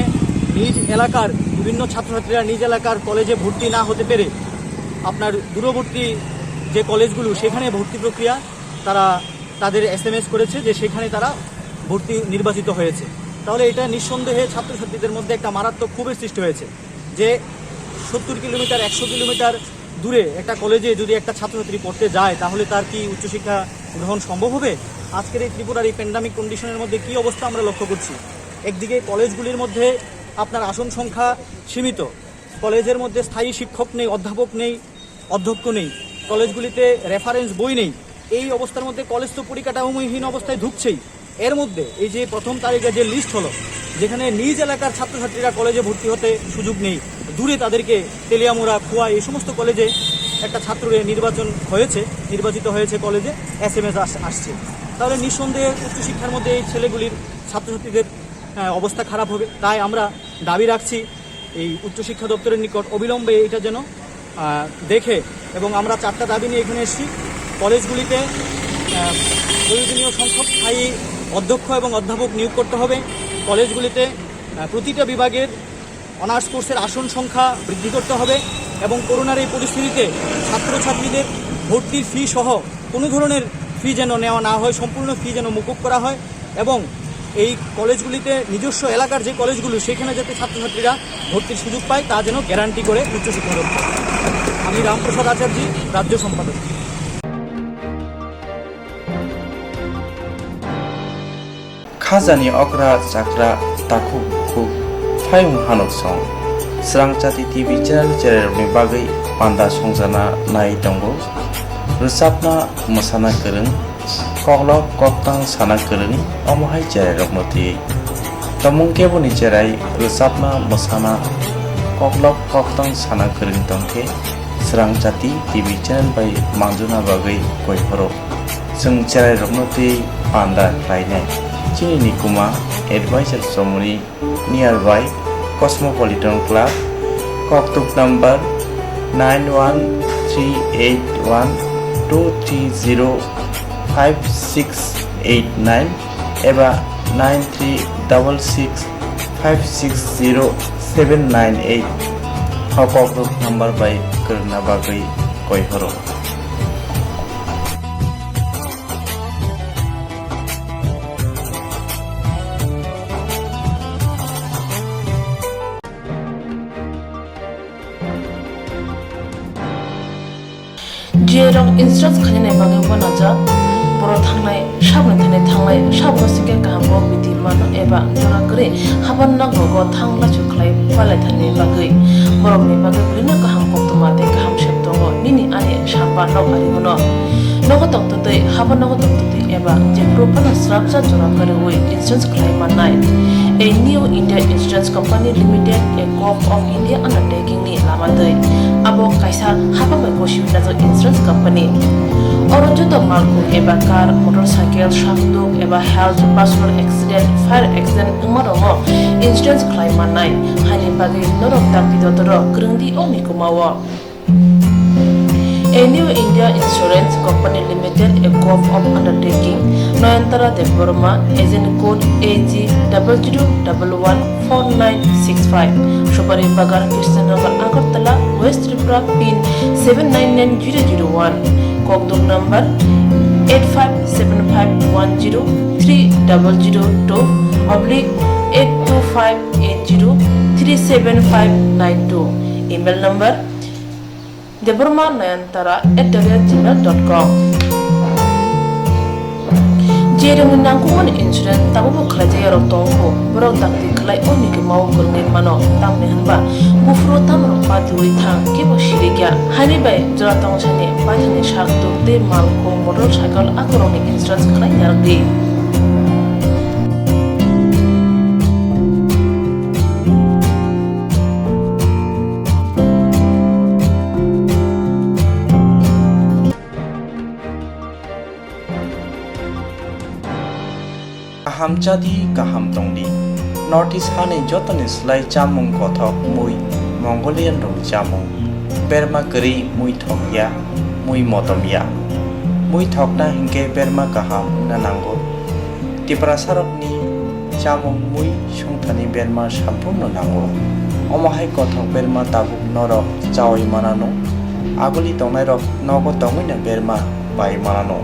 নিজ এলাকার বিভিন্ন ছাত্রছাত্রীরা নিজ এলাকার কলেজে ভর্তি না হতে পেরে আপনার দূরবর্তী যে কলেজগুলো, সেখানে ভর্তি প্রক্রিয়া তারা তাদের এসএমএস করেছে যে সেখানে তারা ভর্তি নির্বাচিত হয়েছে। তাহলে এটা নিঃসন্দেহে ছাত্রছাত্রীদের মধ্যে একটা মারাত্মক ক্ষোভের সৃষ্টি হয়েছে যে সত্তর কিলোমিটার, একশো কিলোমিটার দূরে একটা কলেজে যদি একটা ছাত্রছাত্রী পড়তে যায়, তাহলে তার কি উচ্চশিক্ষা গ্রহণ সম্ভব হবে? আজকের এই ত্রিপুরার এই প্যান্ডেমিক কন্ডিশনের মধ্যে কি অবস্থা আমরা লক্ষ্য করছি? একদিকে কলেজগুলির মধ্যে আপনার আসন সংখ্যা সীমিত, কলেজের মধ্যে স্থায়ী শিক্ষক নেই, অধ্যাপক নেই, অধ্যক্ষ নেই, কলেজগুলিতে রেফারেন্স বই নেই, এই অবস্থার মধ্যে কলেজ তো পরিকাঠামোহীন অবস্থায় ঢুকছেই। এর মধ্যে এই যে প্রথম তারিখে যে লিস্ট হলো, যেখানে নিজ এলাকার ছাত্রছাত্রীরা কলেজে ভর্তি হতে সুযোগ নেই, দূরে তাদেরকে তেলিয়ামুড়া, খোয়াই, এই সমস্ত কলেজে একটা ছাত্রকে নির্বাচন হয়েছে, নির্বাচিত হয়েছে কলেজে, এসএমএস আসছে। তাহলে নিঃসন্দেহে উচ্চশিক্ষার মধ্যে এই ছেলেগুলির, ছাত্রছাত্রীদের আহ, অবস্থা খারাপ হবে। তাই আমরা দাবি রাখছি এই উচ্চশিক্ষা দপ্তরের নিকট অবিলম্বে এটা যেন, আহ, দেখে, এবং আমরা চারটা দাবি নিয়ে এখানে এসেছি। কলেজগুলিতে, আহ, প্রয়োজনীয় সংখ্যক স্থায়ী অধ্যক্ষ এবং অধ্যাপক নিয়োগ করতে হবে। কলেজগুলিতে, আহ, প্রতিটা বিভাগের অনার্স কোর্সের আসন সংখ্যা বৃদ্ধি করতে হবে এবং করোনার এই পরিস্থিতিতে ছাত্রছাত্রীদের ভর্তির ফি সহ কোনো ধরনের ফি যেন নেওয়া না হয়, সম্পূর্ণ ফি যেন মকুব করা হয় এবং এই কলেজগুলিতে, নিজস্ব এলাকার যে কলেজগুলো, সেখানে যাতে ছাত্রছাত্রীরা ভর্তির সুযোগ পায়, তা যেন গ্যারান্টি করে উচ্চশিক্ষা দপ্তর। আমি রামপ্রসাদ আচার্য, রাজ্য সম্পাদক। Khajani okra chakra takhuk bukhuk phayung hanuk song. Srangchati T V channel chererokni bagwi panda songjana nai tongo. Rwchapna mwsana kwrwng, koklop koktang sana kwrwng, omo hai cherairokno twi. Tomung keboni cherai rwchapna mwsana koklop koktang sana kwrwng tongkhe Srangchati T V channel bai manjuna bagwi koiphoro. Chwng cherairokno twi panda khlainai. Chini nikuma advisor chomoni nearby Cosmopolitan Club, koktuk number nine one three eight one two three zero five six eight nine eba nine three double six five six zero seven nine eight. O koktuk number bai kwrwngna bagwi koiphoro. Jerok insurance khainani bagwi uanajak, borok thangnai, saboni thani thangnai, saboni singkhe kaham kok bithi mano eba jora kwrwi haban nogo thang lachu khlai palai thani bagwi. Borokni bagwi bwrwino kaham koktwma tei kaham sep tongo, nini ani samba nok ari bono. Nogo tongtwtwi, haban nogo tongtwtwi eba jephuru phano srapsa jora kwrwi insurance khlai mannai. A New India Insurance Company Limited, a Corp of India undertaking ni lama twi. Abo kaisa hapang bai gosi wngjak insurance company. Oro joto malkhung eba car, motorcycle, sakduk eba health, personal accident, fire accident wngma rokno insurance khlai mannai. Haini bagwi norok dakti dotoro kwrwng di o mikuma o. A New India Insurance Company Limited, a Corp of Undertaking, Nayantara Debbarma, agent code A G double zero double one four nine six five, Supari Bagan, Krishnanagar, Agartala, West Tripura, pin seven nine nine zero zero one, kokduk number eight five seven five one zero three double zero two oblique eight two five eight zero three seven five nine two, email number Debbarma Nayantara at the rate gmail dot com. Jerokni nangkukmani insurance tabukbo khlaijak yarok tongo, borok dakti khlai o mikuma o kwrwngwi mano, tamni hwnba buphuru tamrok patiwi thang kebo sirikya. Haini bai jora tongthani paithakni sak tuk tei malkhung motorcycle akorokni insurance khlai narwkdi. Kaham chadi, kaham tongdi. North East hani jotoni slai chamung kothok mui, Mongolian rokni chamung. Berma kwrwi mui thokya, mui motomya. Mui thokna hinkhe berma kaham wngna nango. Tiprasarokni chamung mui sungthani berma samphurno nango. Omo hai kothok berma tabuk norok chaui manano. Aguli tongnairok nogo tongwino berma pai manano.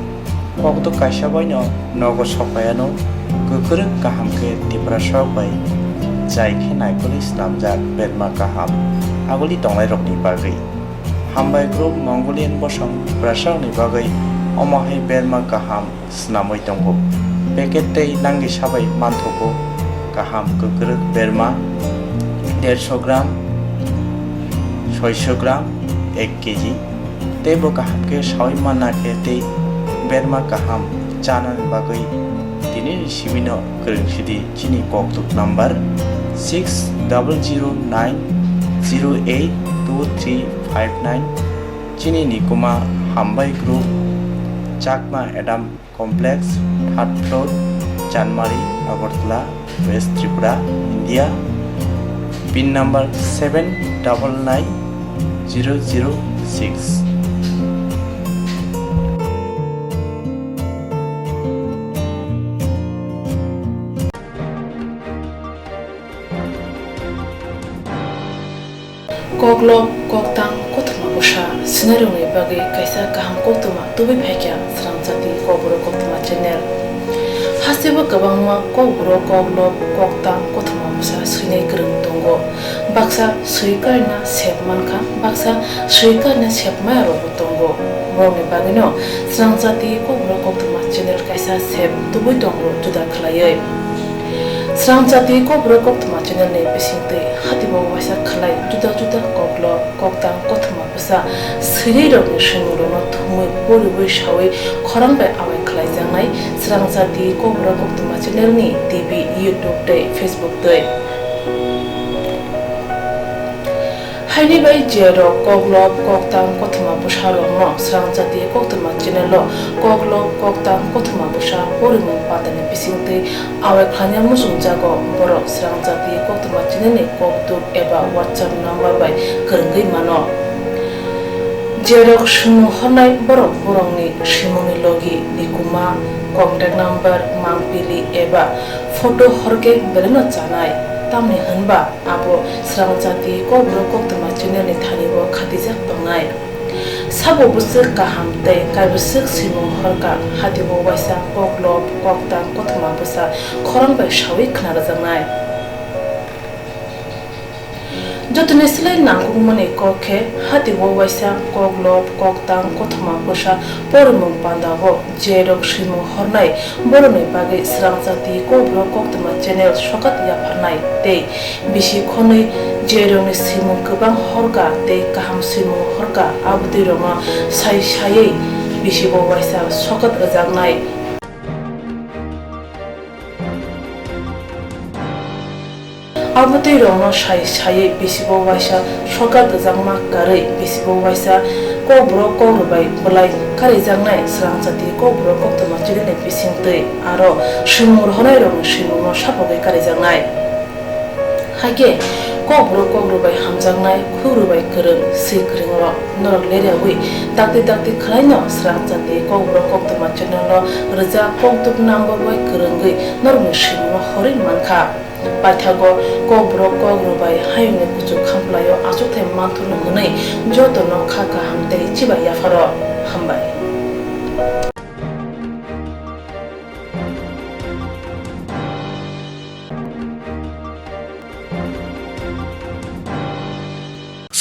Kokduk kaisa baino nogo sokpaiano kwkrwk kaham khe Tiprasarok bai jai khe naikolwi snamjak berma kaham aguli tongnairokni bagwi. Hambai group Mongolian bosong Tiprasarokni bagwi omo hai berma kaham snamwi tongo. Packet tei nangni sabai manthogo kaham kwkrwk berma dersho gram, soisho gram, ek kg. Tei bo kaham khe saui manna khe tei Berma kaham chanani bagwi tinini simi no kwrwng sidi chini kokthuk number six double zero nine zero eight two three five nine. Chini Nikuma Hambai Group, Chakma Adam Complex, third floor, Chanmari, Agartala, West Tripura, India. Pin number seven double nine zero zero six. Koklop, koktang, kothoma bwsa swinairokni bagwi kaisa kaham koktwma tubui phaikha Srangchati Kokborok Koktwma channel. Hasteo kwbangma kokborok, koklop, koktang, kothoma bwsa swinai kwrwng tongo. Baksa swi karina sep mankha, baksa swi karina sep maya rokbo tongo. Borokni bagwino Srangchati Kokborok Koktwma channel kaisa sep tubui tongo juda khlaiwi. Srangchati Kokborok Koktwma channel ni bisingtwi hatibo waisa khlai juda juda koklop, koktang, kothoma bwsa swinai rokni swimungrokno thumwi poriwi sawi khorang bai awai khlaijaknai Srangchati Kokborok Koktwma channel ni T V, YouTube tei Facebook twi. Haini bai je rok koklop, koktang, kothoma bwsa rokno Srangchati Koktwma channel o koklop, koktang, kothoma bwsa porimung pandani bisingtwi awai khlaina muchungjago, borok Srangchati Koktwma channel ni kokduk eba WhatsApp number bai kwrwngwi mano. Je rok swimung hornai borok borokni swimungni logi, nikuma, contact number, mangpili eba photo horkhe belaino chanai, tamni hwnba abo Srangchati Kokborok Koktwma channel ni thani o khatijak tongnai. Sabo bwswk kaham tei kaibwswk swimung horka, hatibo waisa koklop, koktang, kothoma bwsa khorang bai sawi khna rwjaknai. Jotoni slai nangkukmani kok khe, hatibo waisa koklop, koktang, kothoma bwsa porimung pandao je rok swimung hornai, borokni bagwi Srangchati Kokborok Koktwma channel sokat yapharnai tei bisi khonwi je rokni swimung kwbang horka tei kaham swimung horka, abotwi rokno sai saiwi bisibo waisa sokat rwjaknai. Abotwi rokno sai saiwi bisibo waisa sokat rwjakma karwi bisibo waisa Kokborok Kokrwbai bwlai karijaknai Srangchati Kokborok Koktwma channel ni bisingtwi aro swimung rohornai rokni swimungno sapogwi karijaknai. Haikhe Kokborok Kokrwbai hamjaknai, khukrwbai kwrwng, swi kwrwng rok norok leriawi dakti dakti khwlaino Srangchati Kokborok Koktwma channel o rwjak kokduk number bai kwrwngwi norokni swimungno horwi mankha. Paithago Kokborok Kokrwbai hayungni kuchuk khamplaio achukthai manthurno hwnwi jotono kha kaham tei chibai yapharo. Hambai.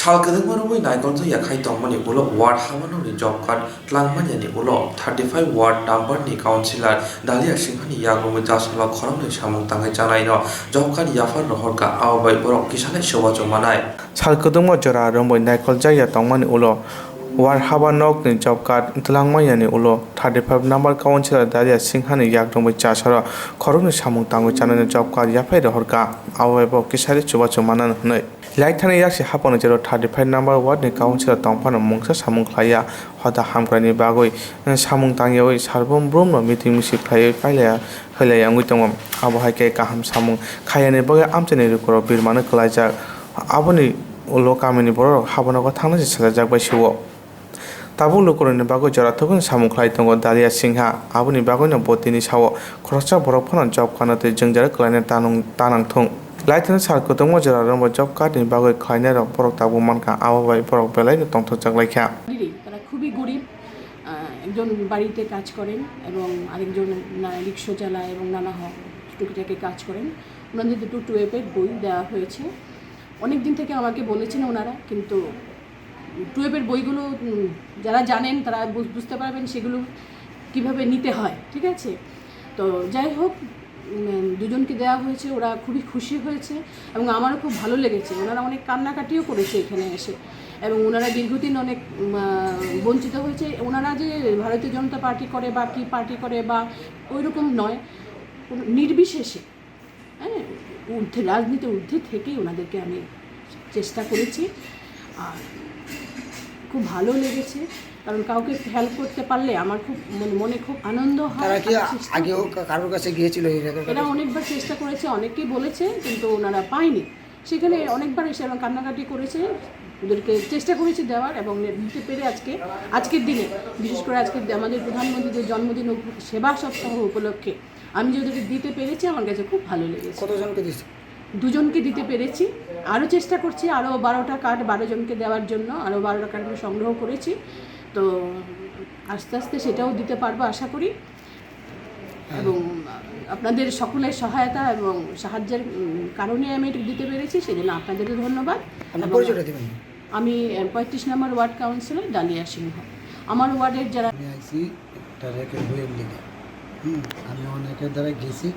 Sal kwdwkma romwi naikoljakya khai tongmani ulo ward habanokni job card twlangmanyani ulo thirty five ward number ni councillor Dalia Singhani yakrumwi chasalo khoroknwi samung tangwi chanaino job card yaphar rohorkha, abo bai borok kisalai chubachu manai. Sal kwdwkma jora romwi naikoljakya tongmani ulo ward habanokni job card twlangmanyani ulo thirty five number councillor Dalia Singhani yakrumwi chasalo khoroknwi samung tangwi chanaino job card yaphai rohorkha, abo bai bo kisalai chubachu manano hwnwi. Laithani yaksi hapano jero thirty five number ward ni councillor tongphano mungsa samung khlaiya, hoda hamkraini bagwi samung tangyawi sarbom brumno meeting misil khlaiwi pailaya, khailaya wngwi tongo. Abo hai khe kaham samung khaiyani bagwi amchaini lukurok birmano kwlaijak. Aboni ulo kamini bororok habonogo thangna se sajajak bai se-o. Tabuk lukurokni bagwi jorathokni samung khlai tongo Dalia Singha. Aboni bagwino bo tini sao, khoroksa borok phano job karno tei jwngjal kwlaina tanung-, tanang thung. Laithani sal kwtwngma jorarokbo job cardni bagwi khlainairok borok tabuk mankha, abo bai borok belaino tongthokjak laikha. তারা খুবই গরিব। আহ, একজন বাড়িতে কাজ করেন এবং আরেকজন না-, রিক্সা চালায় এবং নানা হ-, টুকিটাকি কাজ করেন। ওনাদের দুটো টুয়েপের বই দেওয়া হয়েছে। অনেক দিন থেকে আমাকে বলেছেন ওনারা, কিন্তু টুয়েপের বইগুলো, উম, যারা জানেন তারা বুঝ-, বুঝতে পারবেন সেগুলো কিভাবে নিতে হয়, ঠিক আছে? তো যাই হোক, উম, দুজনকে দেওয়া হয়েছে, ওরা খুবই খুশি হয়েছে এবং আমারও খুব ভালো লেগেছে। ওনারা অনেক কান্নাকাটিও করেছে এখানে এসে। এবং ওনারা দীর্ঘদিন অনেক, উম, আহ, বঞ্চিত হয়েছে। ওনারা যে ভারতীয় জনতা পার্টি করে বা কি পার্টি করে বা ওইরকম নয়, কোনো নির্বিশেষে, হ্যাঁ, ঊর্ধ্বে, রাজনীতির ঊর্ধ্বে থেকেই ওনাদেরকে আমি চেষ্টা করেছি। আর খুব ভালো লেগেছে, কারণ কাউকে হেল্প করতে পারলে আমার খুব, মানে, মনে খুব আনন্দ হয়। তারা কি আমি চেষ্টা আগেও করি। কা-, কারোর কাছে গিয়েছিল এই রেকর্ড এরা কার্ডের? অনেকবার চেষ্টা করেছে, অনেকেই বলেছে, কিন্তু ওনারা পায়নি। সেখানে অনেকবার এসে এবং কান্নাকাটি করেছে, ওদেরকে চেষ্টা করেছি দেওয়ার এবং দিতে পেরে আজকে, আজকের দিনে, বিশেষ করে আজকে আমাদের প্রধানমন্ত্রীর জন্মদিন উপ-, সেবা সপ্তাহ উপলক্ষে আমি যে ওদেরকে দিতে পেরেছি, আমার কাছে খুব ভালো লেগেছে। কতজনকে দিয়েছে? দুজনকে দিতে পেরেছি। আরও চেষ্টা করছি আরও বারোটা কার্ড বারো জনকে দেওয়ার জন্য, আরও বারোটা কার্ড আমি সংগ্রহ করেছি। তো আস্তে আস্তে সেটাও দিতে পারবো আশা করি। হ্যাঁ। এবং আপনাদের সকলের সহায়তা এবং সাহায্যের, উম, কারণে আমি এটা দিতে পেরেছি, সেজন্য আপনাদেরও ধন্যবাদ। আপনার এবং পরিচয়টা দিবেন? আমি, আহ, পঁয়ত্রিশ নম্বর ওয়ার্ড কাউন্সিলর ডালিয়া সিংহ। আমার ওয়ার্ডের যারা আমি আইছি একটা রেকের বইয়ের লিগে। হুম, আমি অনেকের দ্বারা গেছি,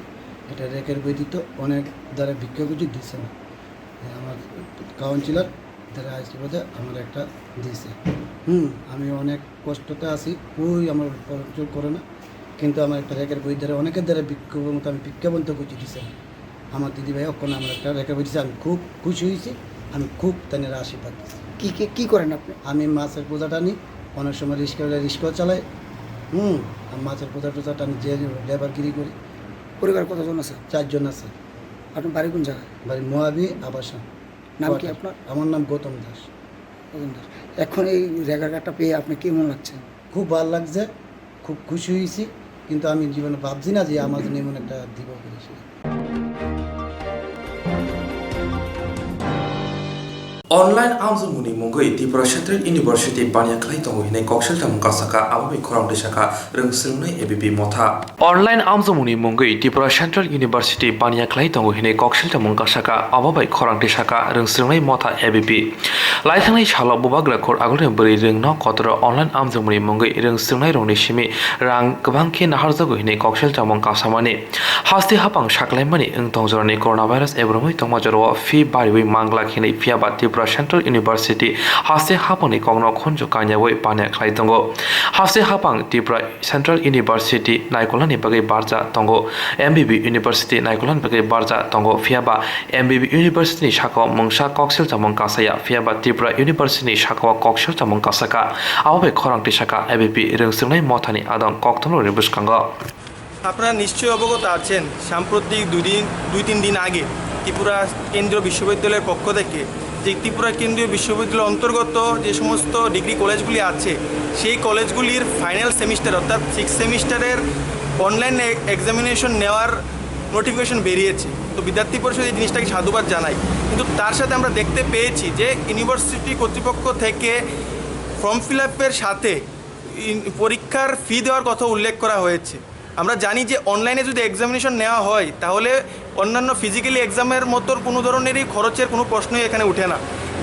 এটা রেকের বই দিত, অনেক দ্বারা ভিক্ষা করছি, দিছে না। এই আমার কাউন্সিলর দ্বারা আইসি বাদে আমার একটা দিছে। হুম, আমি অনেক কষ্টতে আছি, কই আমার পরচুর করে না, কিন্তু আমার একটা রেকের বই দ্বারা, অনেকের দ্বারা ভিক্ষা মতো আমি ভিক্ষা বন্ধ করছি, দিছে না। আমার দিদিভাই অক্ষণে আমার একটা রেকের বই দিছে, আমি খুব খুশি হয়েছি, আমি খুব তাদের আশীর্বাদ দিচ্ছি। কি, কি, কি করেন আপনি? আমি মাছের বোঝা টানি, অনেক সময় রিক্সা, রিক্সাও চালাই। হুম, আমি মাছের বোঝা টোঝা টানি, যে লেবারগিরি করি। পরিবার কতজন আছে? চারজন আছে। আপনার বাড়ি কোন জায়গায়? বাড়ি মোয়াবি আবাসন। নাম কি কোয়ার্টার। আপনার? আমার নাম গৌতম দাস। গৌতম দাস। এখন এই রেগার কার্ডটা পেয়ে আপনি কেমন লাগছে? খুব ভালো লাগছে, খুব খুশি হয়েছি, কিন্তু আমি জীবনে ভাবছি না যে আমার জন্য এমন একটা দিব বলে সে। Online amjongmungni mungwi Tripura Central University baniya khlai tongo hinwi koksil chamung kasaka, abo bai khorang tisaka rwng swrwngnai A B P motha. Online amjongmungni mungwi Tripura Central University baniya khlai tongo hinwi koksil chamung kasaka, abo bai khorang tisaka rwng swrwngnai motha A B P. Laithangnai salo bubagra khor agulni bwrwi rwngno kotoro online amjongmungni mungwi rwng swrwngnairokni simi rang kwbang khe naharjago hinwi koksil chamung kasamani. Haste hapang saklaimani wng tong jorani coronavirus ebromwi tongma jorao fee bariwi manglak hinwi, phiyaba Tripura Central University haste hapangni kokno khunju kanyawi baniya khlai tongo. Haste hapang Tripura Central University naikolnani bagwi barja tongo, M B B University naikolnani bagwi barja tongo, phiyaba M B B University ni sakao mungsa koksil chamung kasaya, phiyaba Tripura University ni sakao koksil chamung kasaka. Abo bai khorang tisaka A B P rwng swrwngnai mothani adong koktholrokni bwskango. আপনারা নিশ্চয়ই অবগত আছেন, সাম্প্রতিক দুই দিন, দুই তিন দিন আগে ত্রিপুরা কেন্দ্রীয় বিশ্ববিদ্যালয়ের পক্ষ থেকে যে ত্রিপুরা কেন্দ্রীয় বিশ্ববিদ্যালয়ের অন্তর্গত যে সমস্ত ডিগ্রি কলেজগুলি আছে, সেই কলেজগুলির ফাইনাল সেমিস্টার অর্থাৎ সিক্স সেমিস্টারের অনলাইন এক্সামিনেশন নেওয়ার নোটিফিকেশন বেরিয়েছে। তো বিদ্যার্থী পরিষদ এই জিনিসটাকে সাধুবাদ জানাই, কিন্তু তার সাথে আমরা দেখতে পেয়েছি যে ইউনিভার্সিটি কর্তৃপক্ষ থেকে ফর্ম ফিল আপের সাথে ইন-, পরীক্ষার ফি দেওয়ার কথা উল্লেখ করা হয়েছে। আমরা জানি যে অনলাইনে যদি এক্সামিনেশন নেওয়া হয়, তাহলে অন্যান্য ফিজিক্যালি এক্সামের মতো কোনো ধরনেরই খরচের কোনো প্রশ্নই এখানে উঠে না।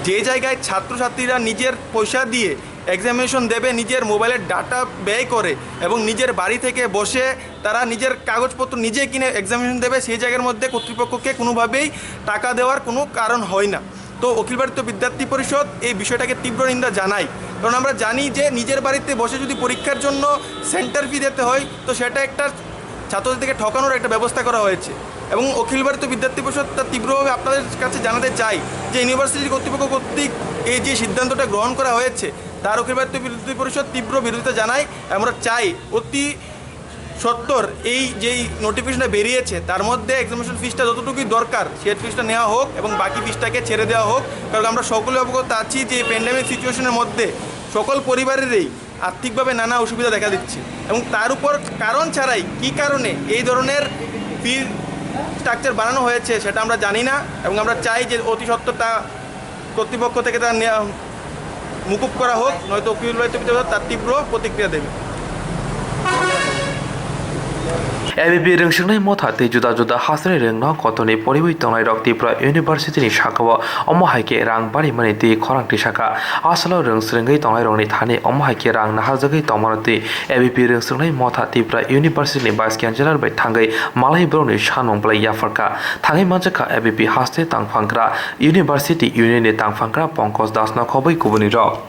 যে জায়গায় ছাত্রছাত্রীরা নিজের পয়সা দিয়ে এক্সামিনেশন দেবে, নিজের মোবাইলের ডেটা ব্যয় করে এবং নিজের বাড়ি থেকে বসে তারা নিজের কাগজপত্র নিজে কিনে এক্সামিনেশন দেবে, সেই জায়গার মধ্যে কর্তৃপক্ষকে কোনোভাবেই টাকা দেওয়ার কোনো কারণ হয় না। তো অখিল ভারতীয় বিদ্যার্থী পরিষদ এই বিষয়টাকে তীব্র নিন্দা জানাই, কারণ আমরা জানি যে নিজের বাড়িতে বসে যদি পরীক্ষার জন্য সেন্টার ফি দিতে হয়, তো সেটা একটা ছাত্রদের থেকে ঠকানোর একটা ব্যবস্থা করা হয়েছে। এবং অখিল ভারতীয় বিদ্যার্থী পরিষদ তা তীব্রভাবে আপনাদের কাছে জানাতে চাই যে ইউনিভার্সিটি কর্তৃপক্ষ কর্তৃক এই যে সিদ্ধান্তটা গ্রহণ করা হয়েছে, তার অখিল ভারতীয় বিদ্যার্থী পরিষদ তীব্র বিরোধিতা জানায়। আমরা চাই অতি সত্বর এই যেই নোটিফিকেশনটা বেরিয়েছে, তার মধ্যে এক্সামিনেশন ফিসটা যতটুকুই দরকার, সেই ফিসটা নেওয়া হোক এবং বাকি ফিসটাকে ছেড়ে দেওয়া হোক। কারণ আমরা সকলে অবগত আছি যে এই প্যান্ডেমিক সিচুয়েশনের মধ্যে সকল পরিবারেরই আর্থিকভাবে নানা অসুবিধা দেখা দিচ্ছে এবং তার উপর কারণ ছাড়াই কী কারণে এই ধরনের ফি স্ট্রাকচার বানানো হয়েছে, সেটা আমরা জানি না এবং আমরা চাই যে অতি সত্বর তা কর্তৃপক্ষ থেকে তা নেওয়া, মুকুব করা হোক, নয়তো অখিল ভারতীয় বিদ্যার্থী পরিষদ তার তীব্র প্রতিক্রিয়া দেবে। A B P rwngswknai motha tei juda juda hasteni rwngno kotorni poriwi tongnairok Tripura University ni sakao omo hai khe rang barimani twi khorang tisakha. Asalo rwngswrwngwi tongnairokni thani omo hai khe rang naharjagwi tongmano twi A B P rwngswknai motha Tripura University ni Vice Chancellor bai thangwi malai borokni sanmung belai yapharkha. Thangwi manjakha A B P haste tangphangkra University Union ni tangphangkra Pankaj Das no khobwi kubunirok.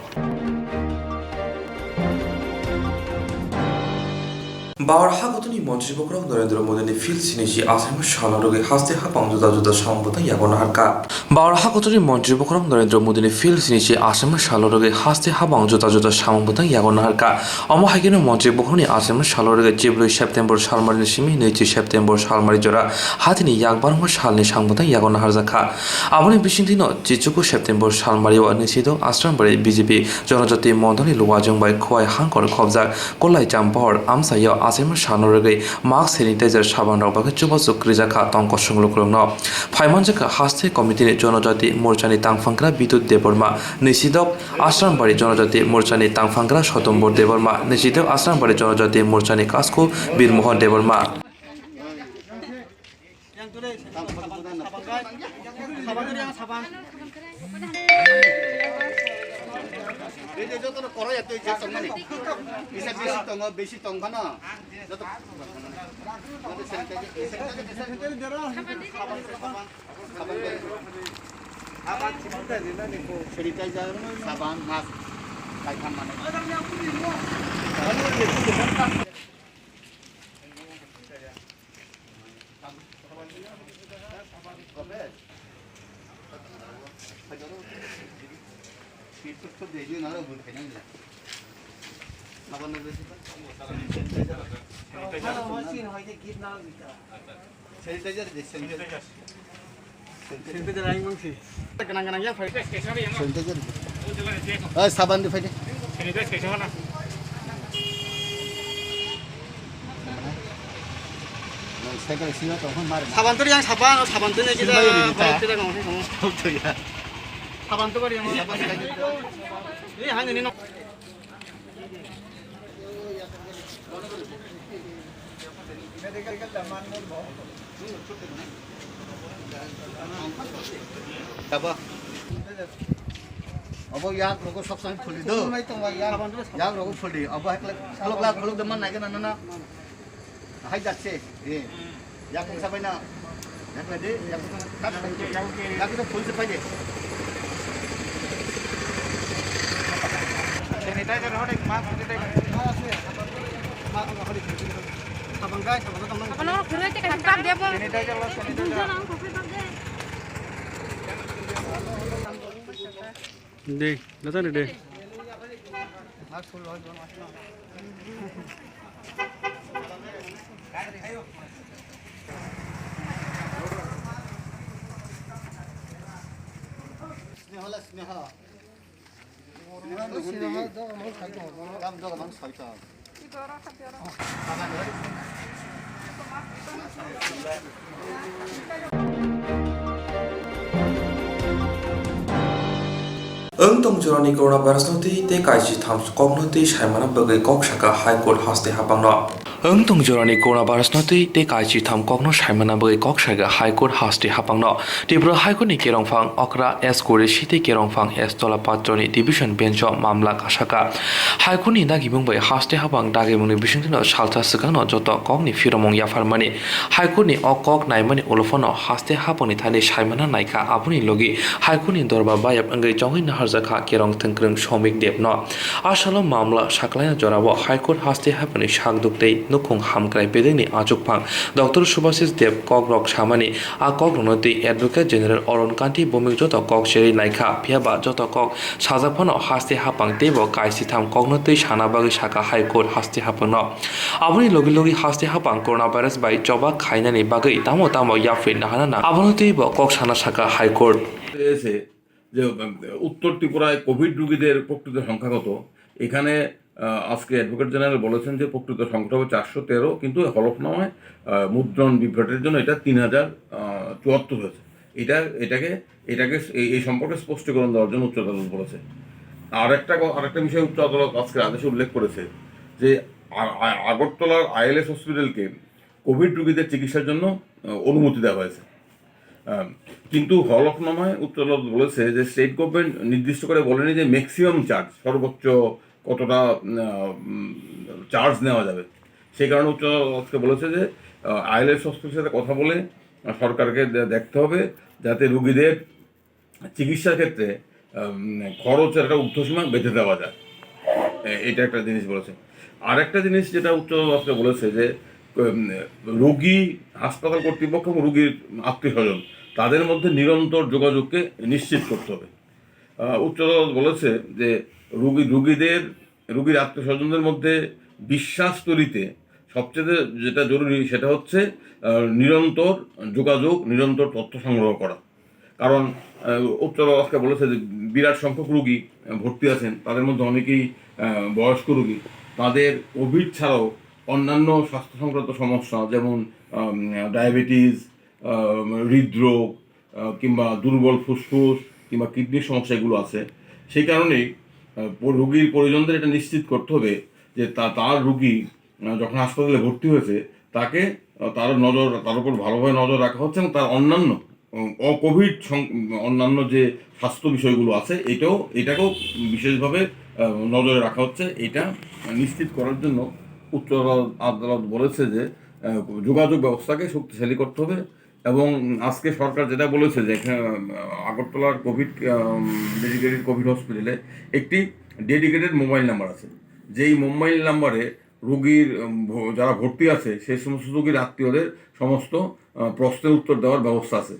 Bawar hakotoni montri bokhorok Narendra Modini field sini si asaima salo rwgwi haste habang juda juda samung bwtang yago naharkha. Bawar hakotoni montri bokhorok Narendra Modini field sini si asaima salo rwgwi haste habang juda juda samung bwtang yago naharkha. Omo hai kheno montri bokhorokni asaima salo rwgwi chibrwi September salmarini simi nwichi September salmari jora hatini yakbarma salni samung bwtang yago naharjakha. Aboni bisingtwino chichuku September salmario Nisidok Asrambari B J P Jonojati Mondolni Luwajwng bai Khowai Hangkor khobjak Kolai Champohor amchaio achaima sano rwgwi mask, sanitizer, saban rok bagwi chubachu kwrwijakha tong kosong lukurokno. Phaimanjakha haste committee ni Jonojati Morchani tangphangkra Bidut Debbarma, Nisidok Asrambari Jonojati Morchani tangphangkra Sotombor Debbarma, Nisidok Asrambari Jonojati Morchani Kasku Birmohon Debbarma. Ei je joto no koro ya twi je tongmani. Isa besi tongo, besi tong phano. Joto sanitizer, sanitizer, sanitizer. Sanitizer, saban, mask, kai khan mane. Sanitizer de, sanitizer. Sanitizer. Sanitizer aing mangsi. Ganang ganang ya, phai. Sanitizer de. Oi, saban de phai de. Sanitizer kaisa mana? Cycle sini tong phai mar. Saban tu yang saban, saban tu ni kita. Sini bayar ni ta. Kita ngong ngong. Betul ya. Saban tu bari yang. Ini hanya ni no. Tabo. Obo yak rogo sok sang phuli do. Yak rogo phuli. Obo khuluk la khuluk de man nai gana na. Hai jasse. Eh. Yak kung sabai na. Yak la de, yak kung sa-, kat sa-, yak kung sa phul se pai de. Sanitizer hore, mask sanitizer. Sanitizer lo, sanitizer. De, datang de, de. Sneha la, Sneha. Sneha, Sneha, Sneha, do, mang sai ko. Kam do, mang sai ko. Wng tong jorani coronavirus no twi tei kaisi tham kokno twi saimana bagwi kok saka High Court haste hapangno. Wng tong jorani coronavirus no twi tei kaisi tham kokno saimana bagwi kok saka High Court haste hapangno. Tripura High Court ni kerongphang okra S Kureshi tei kerongphang S Tola Patroni division bench o mamla kasaka. High Court ni dagimung bai haste hapang dagimung ni bisingtwi no salsa swkang no joto kok ni phiromung yapharmani. High Court ni o kok naimani ulo phano haste hapang ni thani saimana naikha, aboni logi High Court ni dorba bayap wngwi chongwi naharjakha kerong thwngkwrwng Somik Deb no. Asalo mamla saklaina jorao High Court haste hapang ni sakduk tei nukhung hamkrai bedekni achukphang Doctor Subhasis Deb kokrok samani, a kokrokno twi Advocate General Aron Kanti Bhowmik joto kok cherwi naikha, phiyaba joto kok sajak phano haste hapang teibo kaisitham kokno twi sana bagwi saka High Court haste hapangno. Aboni logi logi haste hapang coronavirus bai choba khainani bagwi tamo tamo yapri nahana nang, abono twibo kok sana saka High Court. এসে যে, উম, উত্তর ত্রিপুরায় কোভিড রোগীদের প্রকৃত সংখ্যা কত, এখানে, আহ, আজকে অ্যাডভোকেট জেনারেল বলেছেন যে প্রকৃত সংখ্যা হবে চারশো তেরো, কিন্তু হলফনামায়, আহ, মুদ্রণ বিভ্রাটের জন্য এটা তিন হাজার চুয়াত্তর হয়েছে। এটা, এটাকে, এটাকে এই, এই সম্পর্কে স্পষ্টীকরণ দেওয়ার জন্য উচ্চ আদালত বলেছে। আর একটা ক-, আর একটা বিষয় উচ্চ আদালত আজকের আদেশে উল্লেখ করেছে যে আ-, আ-, আগরতলার আইএলএস হসপিটালকে কোভিড রোগীদের চিকিৎসার জন্য আহ, অনুমতি দেওয়া হয়েছে। আহ, কিন্তু হলফনামায় উচ্চ আদালত বলেছে যে স্টেট গভর্নমেন্ট নির্দিষ্ট করে বলেনি যে ম্যাক্সিমাম চার্জ, সর্বোচ্চ কতটা চার্জ নেওয়া যাবে। সেই কারণে উচ্চ আদালত আজকে বলেছে যে আইএলএস হসপিটালের সাথে কথা বলে আহ, সরকারকে দে- দেখতে হবে যাতে রুগীদের চিকিৎসার ক্ষেত্রে আম, খরচের একটা ঊর্ধ্বসীমা বেঁধে দেওয়া যায়। এ- এটা একটা জিনিস বলেছে। আর একটা জিনিস যেটা উচ্চ আদালতে বলেছে যে উম, রোগী, হাসপাতাল কর্তৃপক্ষ এবং রোগীর আত্মীয় স্বজন, তাদের মধ্যে নিরন্তর যোগাযোগকে নিশ্চিত করতে হবে। আহ, উচ্চ আদালত বলেছে যে রোগী রোগীদের রোগীর আত্মীয় স্বজনদের মধ্যে বিশ্বাস তৈরিতে সবচেয়ে যেটা জরুরি সেটা হচ্ছে আহ, নিরন্তর যোগাযোগ, নিরন্তর তথ্য সংগ্রহ করা। কারণ আহ, উচ্চ আদালত আজকে বলেছে যে বিরাট সংখ্যক রোগী আহ, ভর্তি আছেন, তাদের মধ্যে অনেকেই আহ, বয়স্ক রোগী। তাদের কোভিড ছাড়াও অন্যান্য স্বাস্থ্য সংক্রান্ত সমস্যা, যেমন আম, ডায়াবেটিস, আহ, হৃদরোগ, আহ, কিংবা দুর্বল ফুসফুস কিংবা কিডনির সমস্যা এগুলো আছে। সেই কারণেই আহ, প- রোগীর পরিজনদের এটা নিশ্চিত করতে হবে যে তা তার রোগী আহ, যখন হাসপাতালে ভর্তি হয়েছে, তাকে আহ, তার নজর, তার উপর ভালোভাবে নজর রাখা হচ্ছে এবং তার অন্যান্য উম, অকোভিড সং- অন্যান্য যে স্বাস্থ্য বিষয়গুলো আছে, এটাও এটাকেও বিশেষভাবে আহ, নজরে রাখা হচ্ছে। এটা নিশ্চিত করার জন্য উচ্চ আদালত আদালত বলেছে যে আহ, যোগাযোগ ব্যবস্থাকে শক্তিশালী করতে হবে। এবং আজকে সরকার যেটা বলেছে যে এখানে আহ, আগরতলার কোভিড ডেডিকেটেড কোভিড হসপিটালে একটি ডেডিকেটেড মোবাইল নাম্বার আছে, যেই মোবাইল নাম্বারে রোগীর উম, ভ- যারা ভর্তি আছে সেই সমস্ত রোগীর আত্মীয়দের সমস্ত আহ, প্রশ্নের উত্তর দেওয়ার ব্যবস্থা আছে।